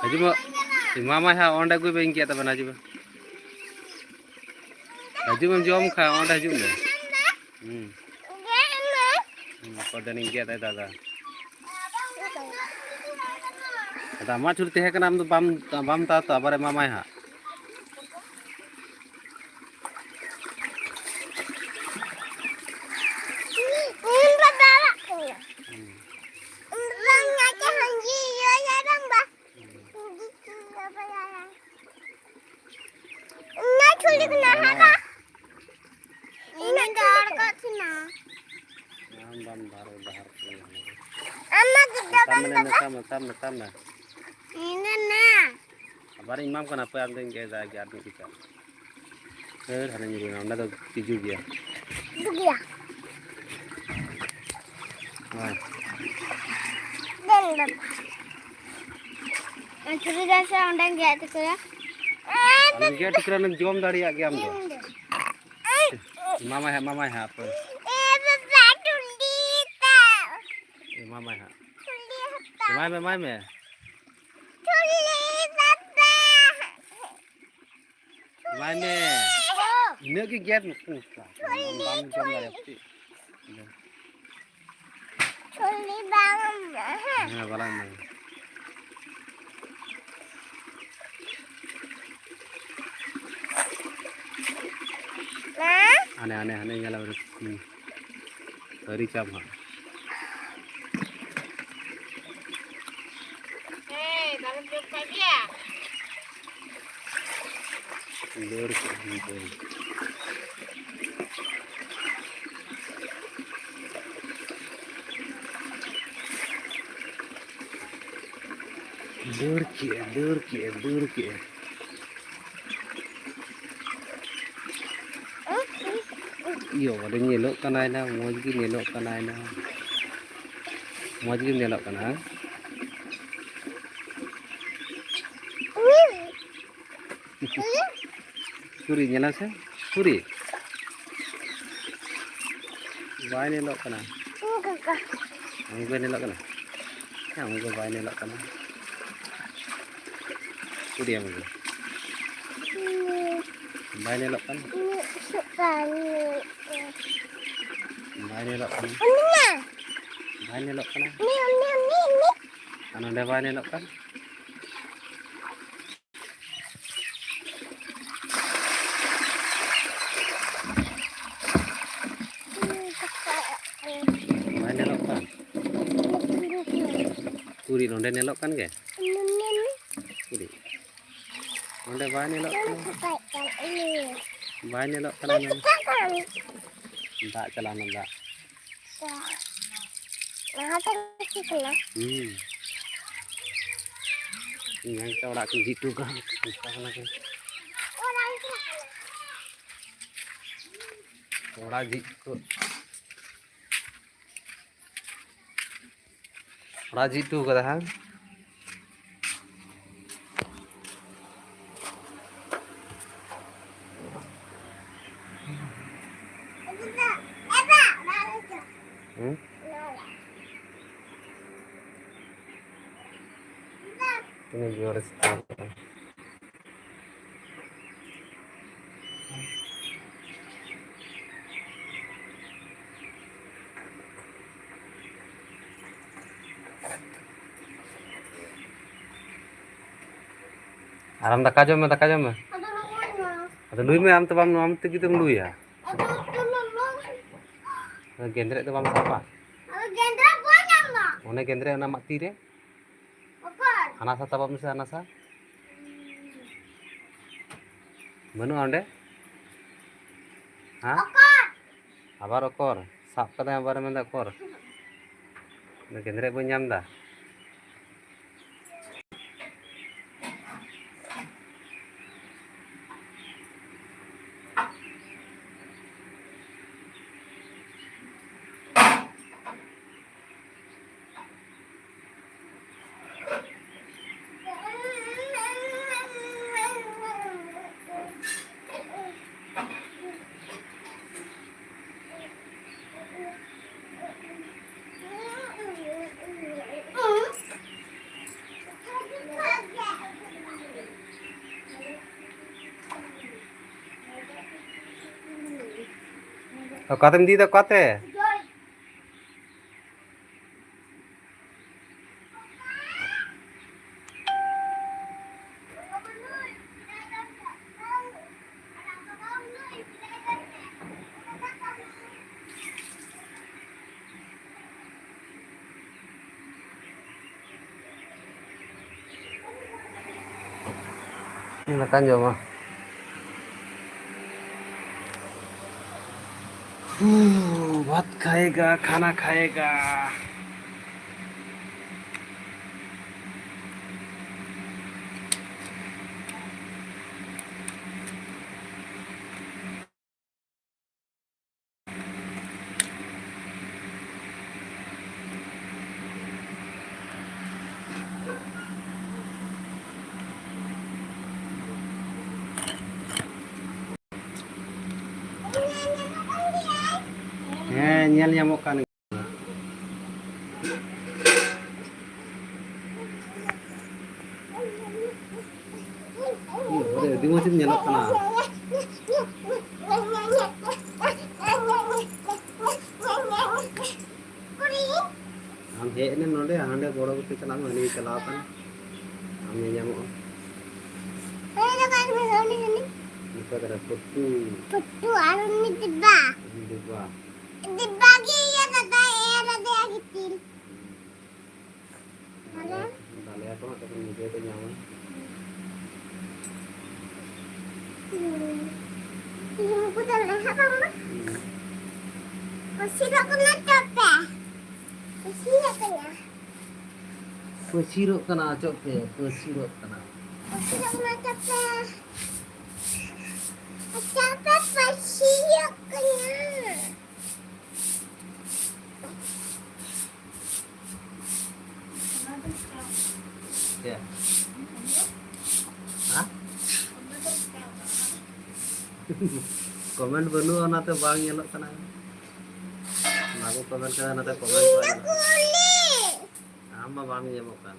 ᱦᱤᱡᱩᱜ ᱢᱮ᱾ ᱢᱟᱢᱟᱭ ᱦᱟᱸᱜ ᱚᱸᱰᱮ ᱟᱹᱜᱩᱭ ᱵᱮᱱ, ᱤᱧ ᱜᱮᱫ ᱛᱟᱵᱮᱱᱟ, ᱦᱤᱡᱩᱜ ᱵᱮᱱ᱾ ᱦᱤᱡᱩᱜ ᱢᱮ, ᱡᱚᱢ ᱠᱷᱟᱱ ᱚᱸᱰᱮ ᱦᱤᱡᱩᱜ ᱢᱮ᱾ ᱦᱩᱸ᱾ ᱦᱩᱸ, ᱚᱠᱚᱭ ᱫᱚ ᱱᱤᱧ ᱜᱮᱫ ᱟᱭ ᱫᱟᱫᱟ᱾ ᱟᱫᱚ ᱟᱢᱟᱜ ᱪᱷᱩᱨᱤ ᱛᱟᱦᱮᱸ ᱠᱟᱱᱟ, ᱟᱢ ᱫᱚ ᱵᱟᱢ, ᱵᱟᱢ ᱦᱟᱛᱟᱣᱟ ᱛᱚ, ᱟᱵᱟᱨ ᱮᱢᱟᱢᱟᱭ ᱦᱟᱸᱜ᱾ ᱦᱩᱸ᱾ ᱦᱩᱸ᱾ ᱤᱧ ᱫᱚ ᱟᱲᱟᱜ ᱠᱟᱜ ᱛᱟᱦᱮᱱᱟ᱾ ᱟᱢ ᱵᱟᱢ ᱰᱟᱦᱟᱨ, ᱰᱟᱦᱟᱨ ᱠᱚ ᱧᱟᱢᱟ᱾ ᱟᱢ ᱢᱟ ᱜᱤᱫᱽᱨᱟᱹ ᱥᱟᱵ ᱵᱟᱢ ᱢᱮ, ᱫᱟᱫᱟ᱾ ᱥᱟᱵ ᱢᱮ, ᱥᱟᱵ ᱢᱮ, ᱥᱟᱵ ᱢᱮ᱾ ᱤᱧ ᱫᱚ ᱱᱟ᱾ ᱟᱵᱟᱨᱤᱧ ᱮᱢᱟᱢ ᱠᱟᱱᱟ, ᱦᱟᱯᱮ ᱟᱨ ᱢᱤᱫ ᱫᱷᱟᱣ ᱜᱮᱫ ᱟᱨ ᱢᱤᱫ ᱠᱮᱪᱟᱜ᱾ ᱦᱟᱹᱨ, ᱦᱟᱱᱮᱧ ᱧᱩᱨᱩᱭᱮᱱᱟ, ᱚᱸᱰᱮ ᱫᱚ ᱛᱤᱡᱩ ᱜᱮᱭᱟ᱾ ᱛᱤᱡᱩ ᱜᱮᱭᱟ᱾ ᱦᱳᱭ᱾ ᱫᱮᱱ ᱵᱟᱵᱟ᱾ ᱪᱷᱩᱨᱤ ᱫᱚ ᱥᱮ ᱚᱸᱰᱮᱧ ᱜᱮᱫ ᱴᱷᱤᱠᱟᱹᱭᱟ᱾ ᱟᱢ ᱜᱮᱫ ᱴᱷᱤᱠᱟᱹ ᱞᱮᱱ ᱡᱚᱢ ᱫᱟᱲᱮᱭᱟᱜ ᱜᱮᱭᱟᱢ ᱫᱚ᱾ ᱤᱧ ᱫᱚ᱾ ᱮᱢᱟᱢᱟᱭ ᱦᱟᱸᱜ, ᱮᱢᱟᱢᱟᱭ ᱦᱟᱸᱜ, ᱦᱟᱯᱳᱭ᱾ ᱮ ᱵᱟᱵᱟ, ᱴᱩᱱᱰᱤ ᱛᱟ᱾ ᱮᱢᱟᱢᱟᱭ ᱦᱟᱸᱜ᱾ ᱴᱩᱱᱰᱤ ᱦᱟᱛᱟ᱾ ᱮᱢᱟᱭ ᱢᱮ, ᱮᱢᱟᱭ ᱢᱮ᱾ ᱴᱩᱱᱰᱤ ᱵᱟᱵᱟ᱾ ᱮᱢᱟᱭ ᱢᱮ᱾ ᱤᱱᱟᱹᱜ ᱜᱮ ᱜᱮᱫ ᱢᱮ᱾ ᱵᱟᱢ ᱡᱚᱢ ᱫᱟᱲᱮᱭᱟᱜᱼᱟ᱾ ᱪᱷᱚᱞᱤ ᱵᱟᱝ ᱮᱢᱟ, ᱦᱮᱸ? ᱦᱮᱸ, ᱵᱟᱞᱟᱝ ᱮᱢᱟᱭᱟ᱾ ᱢᱟ? ᱦᱟᱱᱮ, ᱦᱟᱱᱮ, ᱦᱟᱱᱮ ᱧᱮᱞ ᱢᱮ, ᱦᱩᱸ᱾ ᱟᱹᱣᱨᱤ ᱪᱟᱵᱟ ᱦᱟᱸᱜ᱾ ᱮᱭ, ᱵᱟᱞᱮᱢ ᱡᱚᱢ ᱠᱟᱜ ᱜᱮᱭᱟ? ᱫᱟᱹᱲ ᱠᱮᱫ ᱟᱹᱧ ᱫᱟᱹᱲ᱾ ᱫᱟᱹᱲ ᱠᱮᱫᱼᱟ, ᱫᱟᱹᱲ ᱠᱮᱫᱼᱟ, ᱫᱟᱹᱲ ᱠᱮᱫᱼᱟ᱾ ᱤᱭᱟᱹ, ᱵᱟᱞᱮ ᱧᱮᱞᱚᱜ ᱠᱟᱱᱟᱭ ᱱᱟ, ᱢᱚᱡᱽ ᱜᱮ ᱧᱮᱞᱚᱜ ᱠᱟᱱᱟᱭ ᱱᱟ᱾ ᱢᱚᱡᱽ ᱜᱮᱢ ᱧᱮᱞᱚᱜ ᱠᱟᱱᱟ, ᱦᱮᱸ? ᱥᱩᱨᱤ ᱧᱮᱞᱟ ᱥᱮ? ᱥᱩᱨᱤ᱾ ᱵᱟᱭ ᱧᱮᱞᱚᱜ ᱠᱟᱱᱟ᱾ ᱩᱱᱠᱩ ᱧᱮᱞᱚᱜ ᱠᱟᱱᱟ? ᱦᱮᱸ, ᱩᱱᱠᱩ ᱵᱟᱭ ᱧᱮᱞᱚᱜ ᱠᱟᱱᱟ᱾ ᱥᱩᱨᱤ ᱩᱱᱠᱩ᱾ ᱵᱟᱭ ᱧᱮᱞᱚᱜ ᱠᱟᱱᱟ? ᱵᱟᱭ ᱧᱮᱞᱚᱜ ᱠᱟᱱᱟ? ᱵᱟᱭ ᱧᱮᱞᱚᱜ ᱠᱟᱱᱟ? ᱟᱨ ᱱᱚᱰᱮ ᱵᱟᱭ ᱧᱮᱞᱚᱜ ᱠᱟᱱ? ᱵᱟᱭ ᱧᱮᱞᱚᱜ ᱠᱟᱱ? ᱩᱠᱩᱨᱤᱡ ᱱᱚᱰᱮ ᱧᱮᱞᱚᱜ ᱠᱟᱱ ᱜᱮ? ᱩᱠᱩᱨᱤᱡ? ᱱᱚᱰᱮ ᱵᱟᱭ ᱧᱮᱞᱚᱜ ᱠᱟᱱᱟ᱾ ᱵᱟᱭ ᱧᱮᱞᱚᱜ ᱠᱟᱱᱟ ᱱᱚᱰᱮ᱾ ᱫᱟᱜ ᱪᱟᱞᱟᱣᱱᱟ, ᱫᱟᱜ᱾ ᱞᱟᱦᱟ ᱛᱮ ᱠᱟᱱᱟ᱾ ᱦᱩᱸ᱾ ᱤᱧ ᱦᱟᱱᱛᱮ ᱚᱲᱟᱜ ᱠᱤᱱ ᱡᱷᱤᱡ ᱦᱚᱴᱚ ᱠᱟᱜᱼᱟ᱾ ᱚᱱᱠᱟ ᱠᱟᱱᱟ ᱠᱤᱱ᱾ ᱚᱲᱟᱜ ᱡᱷᱤᱡ ᱠᱚ᱾ ᱚᱲᱟᱜ ᱡᱷᱤᱡ ᱦᱚᱴᱚ ᱠᱟᱫᱟ ᱦᱟᱝ? ᱦᱩᱸ? ᱛᱤᱱᱟᱹᱜ ᱡᱳᱨᱮ ᱥᱤᱛᱩᱝ ᱠᱟᱱᱟ᱾ ᱟᱨ ᱟᱢ ᱫᱟᱠᱟ ᱡᱚᱢ ᱢᱮ, ᱫᱟᱠᱟ ᱡᱚᱢ ᱢᱮ᱾ ᱟᱫᱚ ᱱᱚᱜᱼᱚᱭ ᱢᱟ᱾ ᱟᱫᱚ ᱞᱩᱭ ᱢᱮ, ᱟᱢ ᱛᱚ ᱵᱟᱢ, ᱟᱢ ᱛᱮᱜᱮ ᱛᱚᱢ ᱞᱩᱭᱟ᱾ ᱟᱫᱚ ᱛᱚ ᱞᱚᱞᱚ᱾ ᱟᱫᱚ ᱜᱮᱸᱫᱽᱨᱮᱡ ᱫᱚ ᱵᱟᱢ ᱥᱟᱵᱟ? ᱟᱫᱚ ᱜᱮᱸᱫᱽᱨᱮᱡ ᱵᱟᱹᱧ ᱧᱟᱢ ᱫᱟ᱾ ᱚᱱᱮ ᱜᱮᱸᱫᱽᱨᱮᱡ ᱚᱱᱟ ᱟᱢᱟᱜ ᱛᱤ ᱨᱮ᱾ ᱚᱠᱚᱭ? ᱦᱟᱱᱟ ᱥᱟ ᱛᱟᱵᱟᱜ ᱢᱮᱥᱮ, ᱦᱟᱱᱟ ᱥᱟ᱾ ᱵᱟᱹᱱᱩᱜᱼᱟ ᱚᱸᱰᱮ? ᱦᱮᱸ? ᱚᱠᱚᱭ? ᱟᱵᱟᱨ ᱚᱠᱚᱨ? ᱥᱟᱵ ᱠᱟᱫᱟᱭ, ᱟᱵᱟᱨᱮ ᱢᱮᱱᱫᱟ ᱚᱠᱚᱨ? ᱜᱮᱸᱫᱽᱨᱮᱡ ᱵᱟᱹᱧ ᱧᱟᱢ ᱮᱫᱟ᱾ ᱚᱠᱟᱛᱮᱢ ᱤᱫᱤᱭᱮᱫᱟ, ᱚᱠᱟᱛᱮ? ᱫᱟᱠᱟᱧ ᱡᱚᱢᱟ᱾ ᱦᱩᱸ, ᱵᱷᱟᱛ ᱠᱷᱟᱭᱮᱜᱟ, ᱠᱷᱟᱱᱟ ᱠᱷᱟᱭᱮᱜᱟ᱾ ᱧᱮᱞ ᱧᱟᱢᱚᱜ ᱠᱟᱱ ᱜᱮᱭᱟ᱾ ᱦᱩᱸ, ᱟᱹᱰᱤ ᱢᱚᱡᱽ ᱮᱢ ᱧᱮᱞᱚᱜ ᱠᱟᱱᱟ᱾ ᱟᱢ ᱦᱮᱡ ᱮᱱᱟ ᱱᱚᱰᱮ, ᱦᱟᱸᱰᱮ ᱜᱚᱲᱚ ᱜᱩᱯᱤ ᱪᱟᱞᱟᱜ ᱢᱮ, ᱦᱟᱹᱱᱤ ᱪᱟᱞᱟᱣ ᱟᱠᱟᱱᱟ᱾ ᱟᱢ ᱧᱮᱧᱟᱢᱚᱜᱼᱟ᱾ ᱩᱱᱤ ᱫᱚ ᱚᱠᱟᱭ ᱱᱟᱭ? ᱩᱱᱤ, ᱩᱱᱤ᱾ ᱱᱚᱛᱮ ᱠᱟᱱᱟ, ᱯᱩᱴᱩ᱾ ᱯᱩᱴᱩ ᱟᱨ ᱩᱱᱤ ᱫᱤᱵᱟ᱾ ᱫᱤᱵᱟ᱾ ᱫᱤᱵᱟ ᱜᱮ ᱤᱭᱟᱹ ᱠᱟᱫᱟᱭ, ᱮᱨ ᱟᱫᱮᱭᱟ ᱜᱤᱛᱤᱞ᱾ ᱵᱟᱞᱮ-, ᱵᱟᱞᱮᱭᱟ ᱠᱚ ᱦᱟᱸᱜ ᱛᱚᱠᱷᱚᱱ ᱧᱤᱫᱟᱹ ᱠᱚ ᱧᱟᱢᱟ᱾ ᱦᱩᱸ᱾ ᱛᱤᱦᱤᱧ ᱠᱚ ᱪᱟᱞᱟᱜᱼᱟ ᱦᱟᱸᱜ ᱵᱟᱝ ᱢᱟ? ᱦᱩᱸ᱾ ᱯᱟᱹᱥᱤᱨᱚᱜ ᱠᱟᱱᱟ ᱪᱚᱯᱮ᱾ ᱯᱟᱹᱥᱤᱨᱚᱜ ᱠᱟᱱᱟ᱾ ᱯᱟᱹᱥᱤᱨᱚᱜ ᱠᱟᱱᱟ ᱪᱚᱯᱮ, ᱯᱟᱹᱥᱤᱨᱚᱜ ᱠᱟᱱᱟ᱾ ᱯᱟᱹᱥᱤᱨᱚᱜ ᱠᱟᱱᱟ ᱪᱚᱯᱮ᱾ ᱪᱚᱯᱮ ᱯᱟᱹᱥᱤᱨᱚᱜ ᱠᱟᱱᱟ᱾ ᱪᱮᱫ? ᱦᱮᱸ? ᱠᱚᱢᱮᱱᱴ ᱵᱟᱹᱱᱩᱜᱼᱟ, ᱚᱱᱟᱛᱮ ᱵᱟᱝ ᱧᱮᱞᱚᱜ ᱠᱟᱱᱟ᱾ ᱵᱟᱠᱚ ᱠᱚᱢᱮᱱᱴ ᱠᱟᱫᱟ, ᱚᱱᱟᱛᱮ ᱠᱚᱢᱮᱱᱴ ᱵᱟᱝ ᱧᱮᱞᱚᱜ ᱠᱟᱱᱟ᱾ ᱟᱢ ᱢᱟ ᱵᱟᱢ ᱧᱮᱞᱚᱜ ᱠᱟᱱ᱾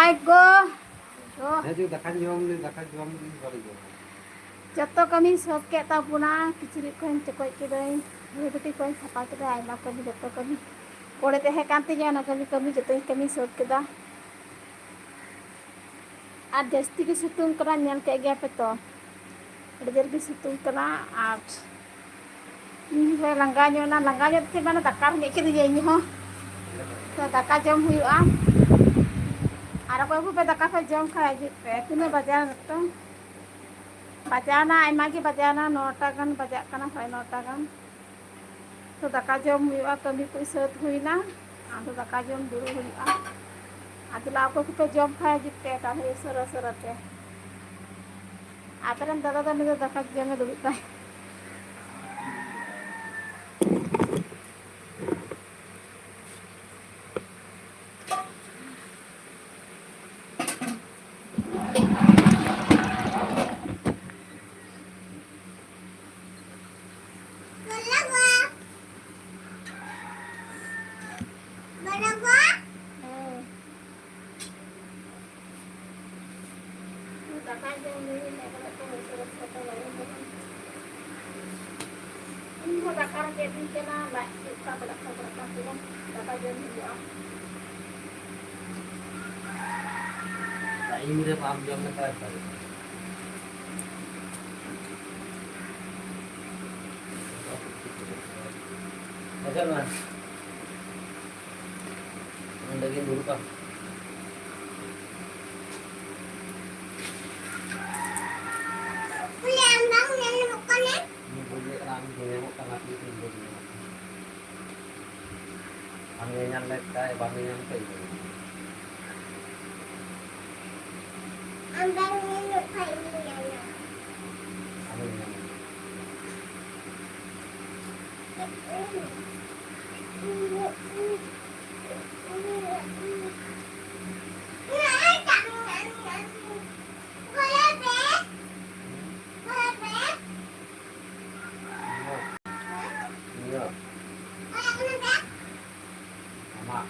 ᱟᱭ ᱜᱚ, ᱜᱚ᱾ ᱦᱤᱡᱩᱜ, ᱫᱟᱠᱟ ᱡᱚᱢ ᱞᱮ, ᱫᱟᱠᱟ ᱡᱚᱢ ᱞᱮ, ᱵᱟᱞᱮ ᱡᱚᱢᱟ᱾ ᱡᱚᱛᱚ ᱠᱟᱹᱢᱤᱧ ᱥᱟᱹᱛ ᱠᱮᱫ ᱛᱟᱵᱚᱱᱟ, ᱠᱤᱪᱨᱤᱡ ᱠᱚᱧ ᱪᱚᱠᱚᱡ ᱠᱮᱫᱟᱹᱧ, ᱞᱩᱜᱽᱲᱤ ᱠᱚᱧ ᱥᱟᱯᱷᱟ ᱠᱮᱫᱟ, ᱟᱭᱢᱟ ᱠᱟᱹᱢᱤ, ᱡᱚᱛᱚ ᱠᱟᱹᱢᱤ ᱠᱚᱲᱮ ᱛᱟᱦᱮᱸ ᱠᱟᱱ ᱛᱤᱧᱟᱹ, ᱚᱱᱟ ᱠᱟᱹᱢᱤ, ᱠᱟᱹᱢᱤ ᱡᱚᱛᱚᱧ ᱠᱟᱹᱢᱤ ᱥᱟᱹᱛ ᱠᱮᱫᱟ᱾ ᱟᱨ ᱡᱟᱹᱥᱛᱤ ᱜᱮ ᱥᱤᱛᱩᱝ ᱠᱟᱱᱟ, ᱧᱮᱞ ᱠᱮᱫ ᱜᱮᱭᱟ ᱯᱮ ᱛᱚ, ᱟᱹᱰᱤ ᱡᱳᱨ ᱜᱮ ᱥᱤᱛᱩᱝ ᱠᱟᱱᱟ᱾ ᱟᱨ ᱤᱧ ᱦᱚᱸ ᱞᱟᱸᱜᱟ ᱧᱚᱜ ᱮᱱᱟ, ᱞᱟᱸᱜᱟ ᱧᱚᱜ ᱛᱮ ᱢᱟᱱᱮ ᱫᱟᱠᱟ ᱨᱮᱸᱜᱮᱡ ᱠᱮᱫᱤᱧᱟ ᱤᱧ ᱦᱚᱸ᱾ ᱛᱚ ᱫᱟᱠᱟ ᱡᱚᱢ ᱦᱩᱭᱩᱜᱼᱟ᱾ ᱟᱨ ᱚᱠᱚᱭ ᱠᱚᱯᱮ ᱫᱟᱠᱟ ᱯᱮ ᱡᱚᱢ ᱠᱷᱟᱡ ᱦᱤᱡᱩᱜ ᱯᱮ᱾ ᱛᱤᱱᱟᱹᱜ ᱵᱟᱡᱟᱣ ᱱᱤᱛᱚᱝ? ᱵᱟᱡᱟᱣᱱᱟ, ᱟᱭᱢᱟ ᱜᱮ ᱵᱟᱡᱟᱣᱱᱟ, ᱱᱚᱴᱟ ᱜᱟᱱ ᱵᱟᱡᱟᱜ ᱠᱟᱱᱟ, ᱦᱳᱭ, ᱱᱚᱴᱟ ᱜᱟᱱ᱾ ᱛᱚ ᱫᱟᱠᱟ ᱡᱚᱢ ᱦᱩᱭᱩᱜᱼᱟ, ᱠᱟᱹᱢᱤ ᱠᱚ ᱥᱟᱹᱛ ᱦᱩᱭᱱᱟ, ᱟᱫᱚ ᱫᱟᱠᱟ ᱡᱚᱢ ᱫᱩᱲᱩᱵ ᱦᱩᱭᱩᱜᱼᱟ᱾ ᱟᱫᱚ ᱞᱟ ᱚᱠᱚᱭ ᱠᱚᱯᱮ ᱡᱚᱢ ᱠᱷᱟᱡ ᱦᱤᱡᱩᱜ ᱯᱮ, ᱛᱟᱦᱞᱮ ᱩᱥᱟᱹᱨᱟ ᱩᱥᱟᱹᱨᱟ ᱛᱮ᱾ ᱟᱯᱮ ᱨᱮᱱ ᱫᱟᱫᱟ ᱫᱚ ᱩᱱᱤ ᱫᱚ ᱫᱟᱠᱟ ᱡᱚᱢᱮ ᱫᱩᱲᱩᱵ ᱛᱟᱭ᱾ ᱫᱟᱠᱟ ᱡᱚᱢ ᱦᱩᱭ ᱞᱮᱱᱟ, ᱮᱠᱷᱚᱱ ᱮᱠᱴᱩ ᱨᱟᱹᱥᱠᱟᱹ ᱨᱟᱹᱥᱠᱟᱹ ᱛᱮ ᱞᱟᱭᱤᱱ ᱛᱮᱵᱚᱱ ᱤᱧ ᱦᱚᱸ ᱫᱟᱠᱟ ᱨᱮᱸᱜᱮᱡ ᱤᱫᱤᱧ ᱠᱟᱱᱟ, ᱞᱟᱡ ᱪᱮᱫ ᱞᱮᱠᱟ ᱵᱟᱲᱟᱜ ᱠᱟᱱ ᱵᱟᱲᱟᱜ ᱠᱟᱱ ᱛᱤᱧᱟ, ᱫᱟᱠᱟ ᱡᱚᱢ ᱦᱩᱭᱩᱜᱼᱟ᱾ ᱴᱟᱭᱤᱢ ᱨᱮ ᱵᱟᱢ ᱡᱚᱢ ᱞᱮᱠᱷᱟᱱ ᱚᱠᱟ ᱞᱮᱠᱟ? ᱵᱩᱡᱷᱟᱹᱣ ᱢᱮ᱾ ᱚᱸᱰᱮ ᱜᱤᱧ ᱫᱩᱲᱩᱵᱼᱟ᱾ ᱩᱱᱤ ᱵᱟᱹᱧ ᱞᱟᱹᱭ ᱠᱟᱱᱟ, ᱟᱢ ᱫᱚ ᱧᱟᱢᱚᱜ ᱠᱟᱱᱟ, ᱛᱤᱥ ᱤᱧ ᱵᱟᱹᱧ ᱧᱟᱢᱚᱜ ᱠᱟᱱᱟ᱾ ᱟᱢ ᱧᱮᱧᱮᱞ ᱞᱮᱫ ᱠᱷᱟᱡ, ᱵᱟᱢ ᱧᱮᱧᱮᱞ ᱠᱷᱟᱡ ᱤᱧ ᱧᱮᱧᱮᱞ᱾ ᱟᱢ ᱵᱟᱢ ᱧᱮᱧᱮᱞ ᱠᱷᱟᱡ ᱤᱧ ᱧᱮᱧᱮᱞᱟ᱾ ᱟᱢ ᱧᱮᱧᱮᱞ᱾ ᱤᱭᱟᱹ, ᱟᱢᱟᱜ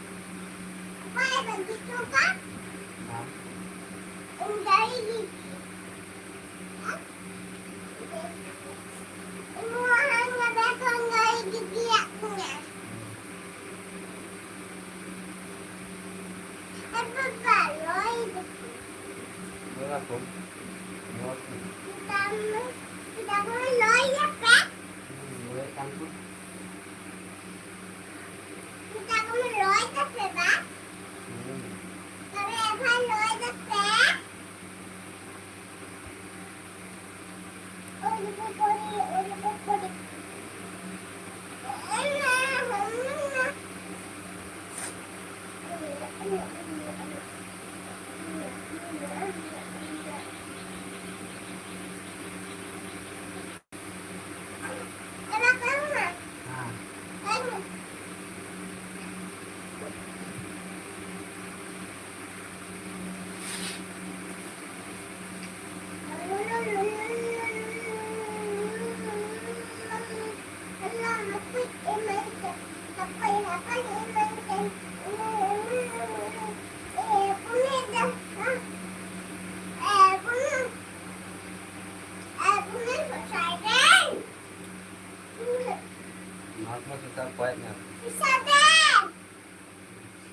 Mau susah kuat nya. Susah dan.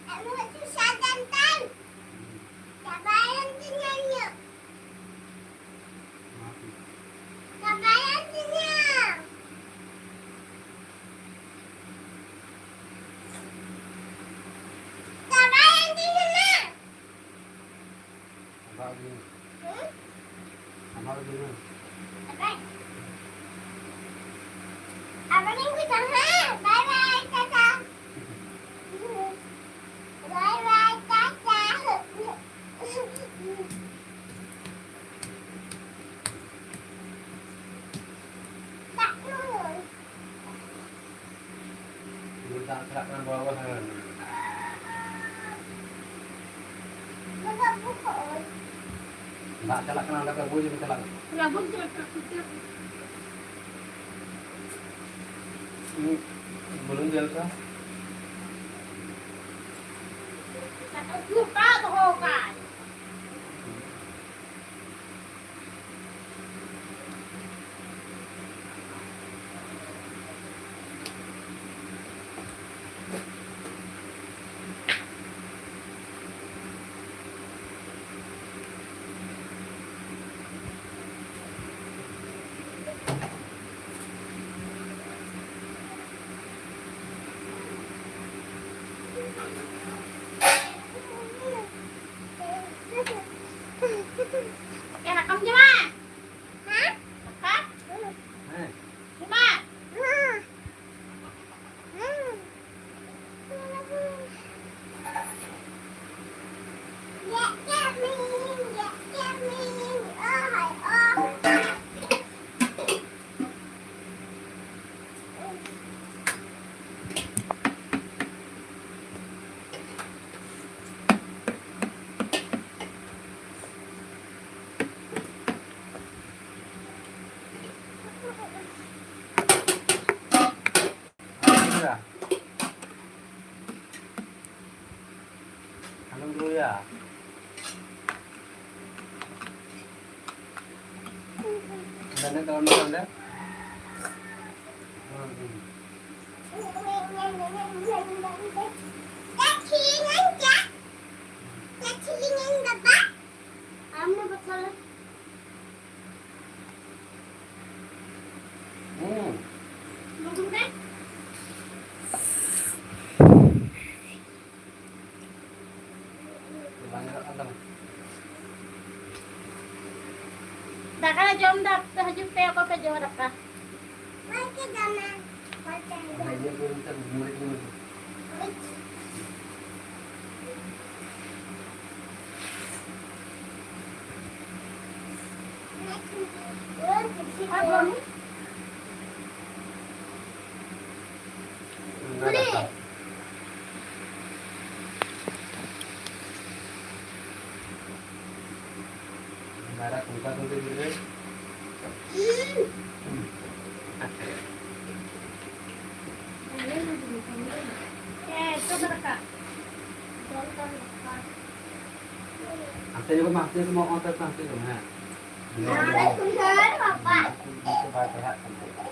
Kamu susah dan tan. Sabaran tu nyanyi. Sabaran tu nyanyi. Sabaran tu nyanyi. Abang ni. Hmm? Abang ni. Abang. Abang ni kita ha. Bye bye, tata. Bye bye, tata. Tak turun. Dulu tak, tak pernah bawa kan. Enggak buka, oi. Enggak, chalak kena, enggak boleh chalak. Enggak boleh chalak, chalak, chalak. Ini belum dia, Kak. Tak tahu, tak tahu, kan. Eh, rakam je, Mak. Hah? Rakam? Hah? Cuma. Hallelujah. Dale, dale, dale. ᱫᱟᱠᱟ ᱞᱮ ᱡᱚᱢ ᱫᱟ, ᱟᱯᱮ ᱦᱤᱡᱩᱜ ᱯᱮ, ᱚᱠᱚᱭ ᱯᱮ ᱡᱚᱢᱟ ᱫᱟᱠᱟ? ᱦᱟᱱᱛᱮ ᱧᱚᱜ ᱢᱟ, ᱦᱟᱱᱛᱮ ᱧᱚᱜ ᱢᱟ, ᱦᱟᱱᱛᱮ ᱧᱚᱜ ᱢᱟ, ᱦᱮᱸ᱾ ᱵᱟᱭ ᱯᱟᱲᱦᱟᱜ ᱠᱟᱱ ᱛᱟᱦᱮᱸᱫ᱾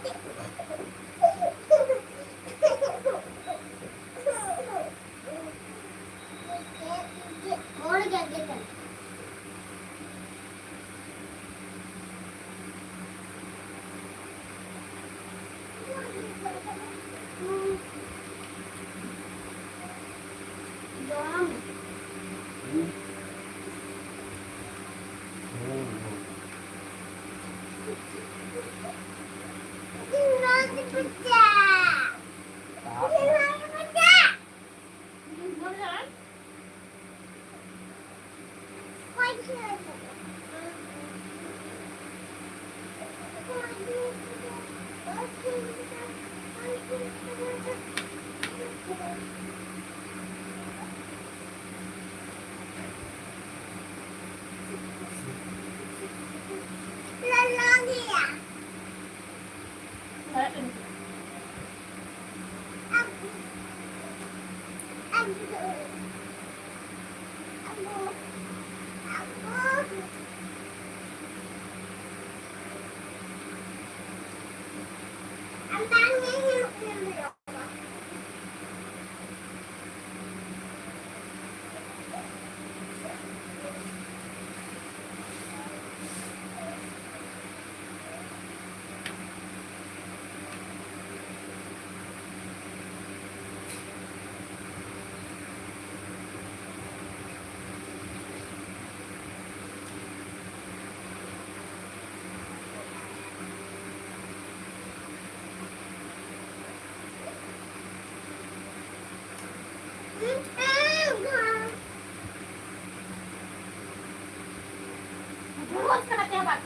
ᱵᱩᱡᱷᱟᱹᱣ ᱠᱟᱱᱟ ᱪᱮ ᱵᱟᱝ?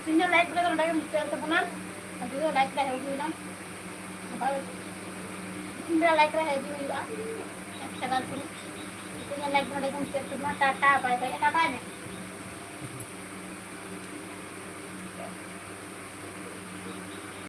ᱛᱤᱦᱤᱧ ᱫᱚ live ᱨᱮᱫᱚ ᱱᱚᱰᱮ ᱜᱮ ᱢᱩᱪᱟᱹᱫ ᱮᱱ ᱛᱟᱵᱚᱱᱟ᱾ ᱟᱨ ᱡᱩᱫᱤ live ᱨᱮ ᱦᱮᱡ ᱦᱩᱭᱱᱟ, ᱟᱵᱟᱨ ᱛᱤᱦᱤᱧ ᱵᱮᱲᱟ live ᱨᱮ ᱦᱮᱡ ᱦᱩᱭᱩᱜᱼᱟ᱾ ᱪᱟᱞᱟᱣ ᱠᱟᱱᱟ᱾ ᱛᱤᱦᱤᱧ live ᱱᱚᱰᱮ ᱜᱮ ᱢᱩᱪᱟᱹᱫ ᱮᱱ ᱛᱟᱵᱚᱱᱟ᱾ ᱴᱟᱴᱟ, bye bye, ᱴᱟᱴᱟ ᱢᱮ᱾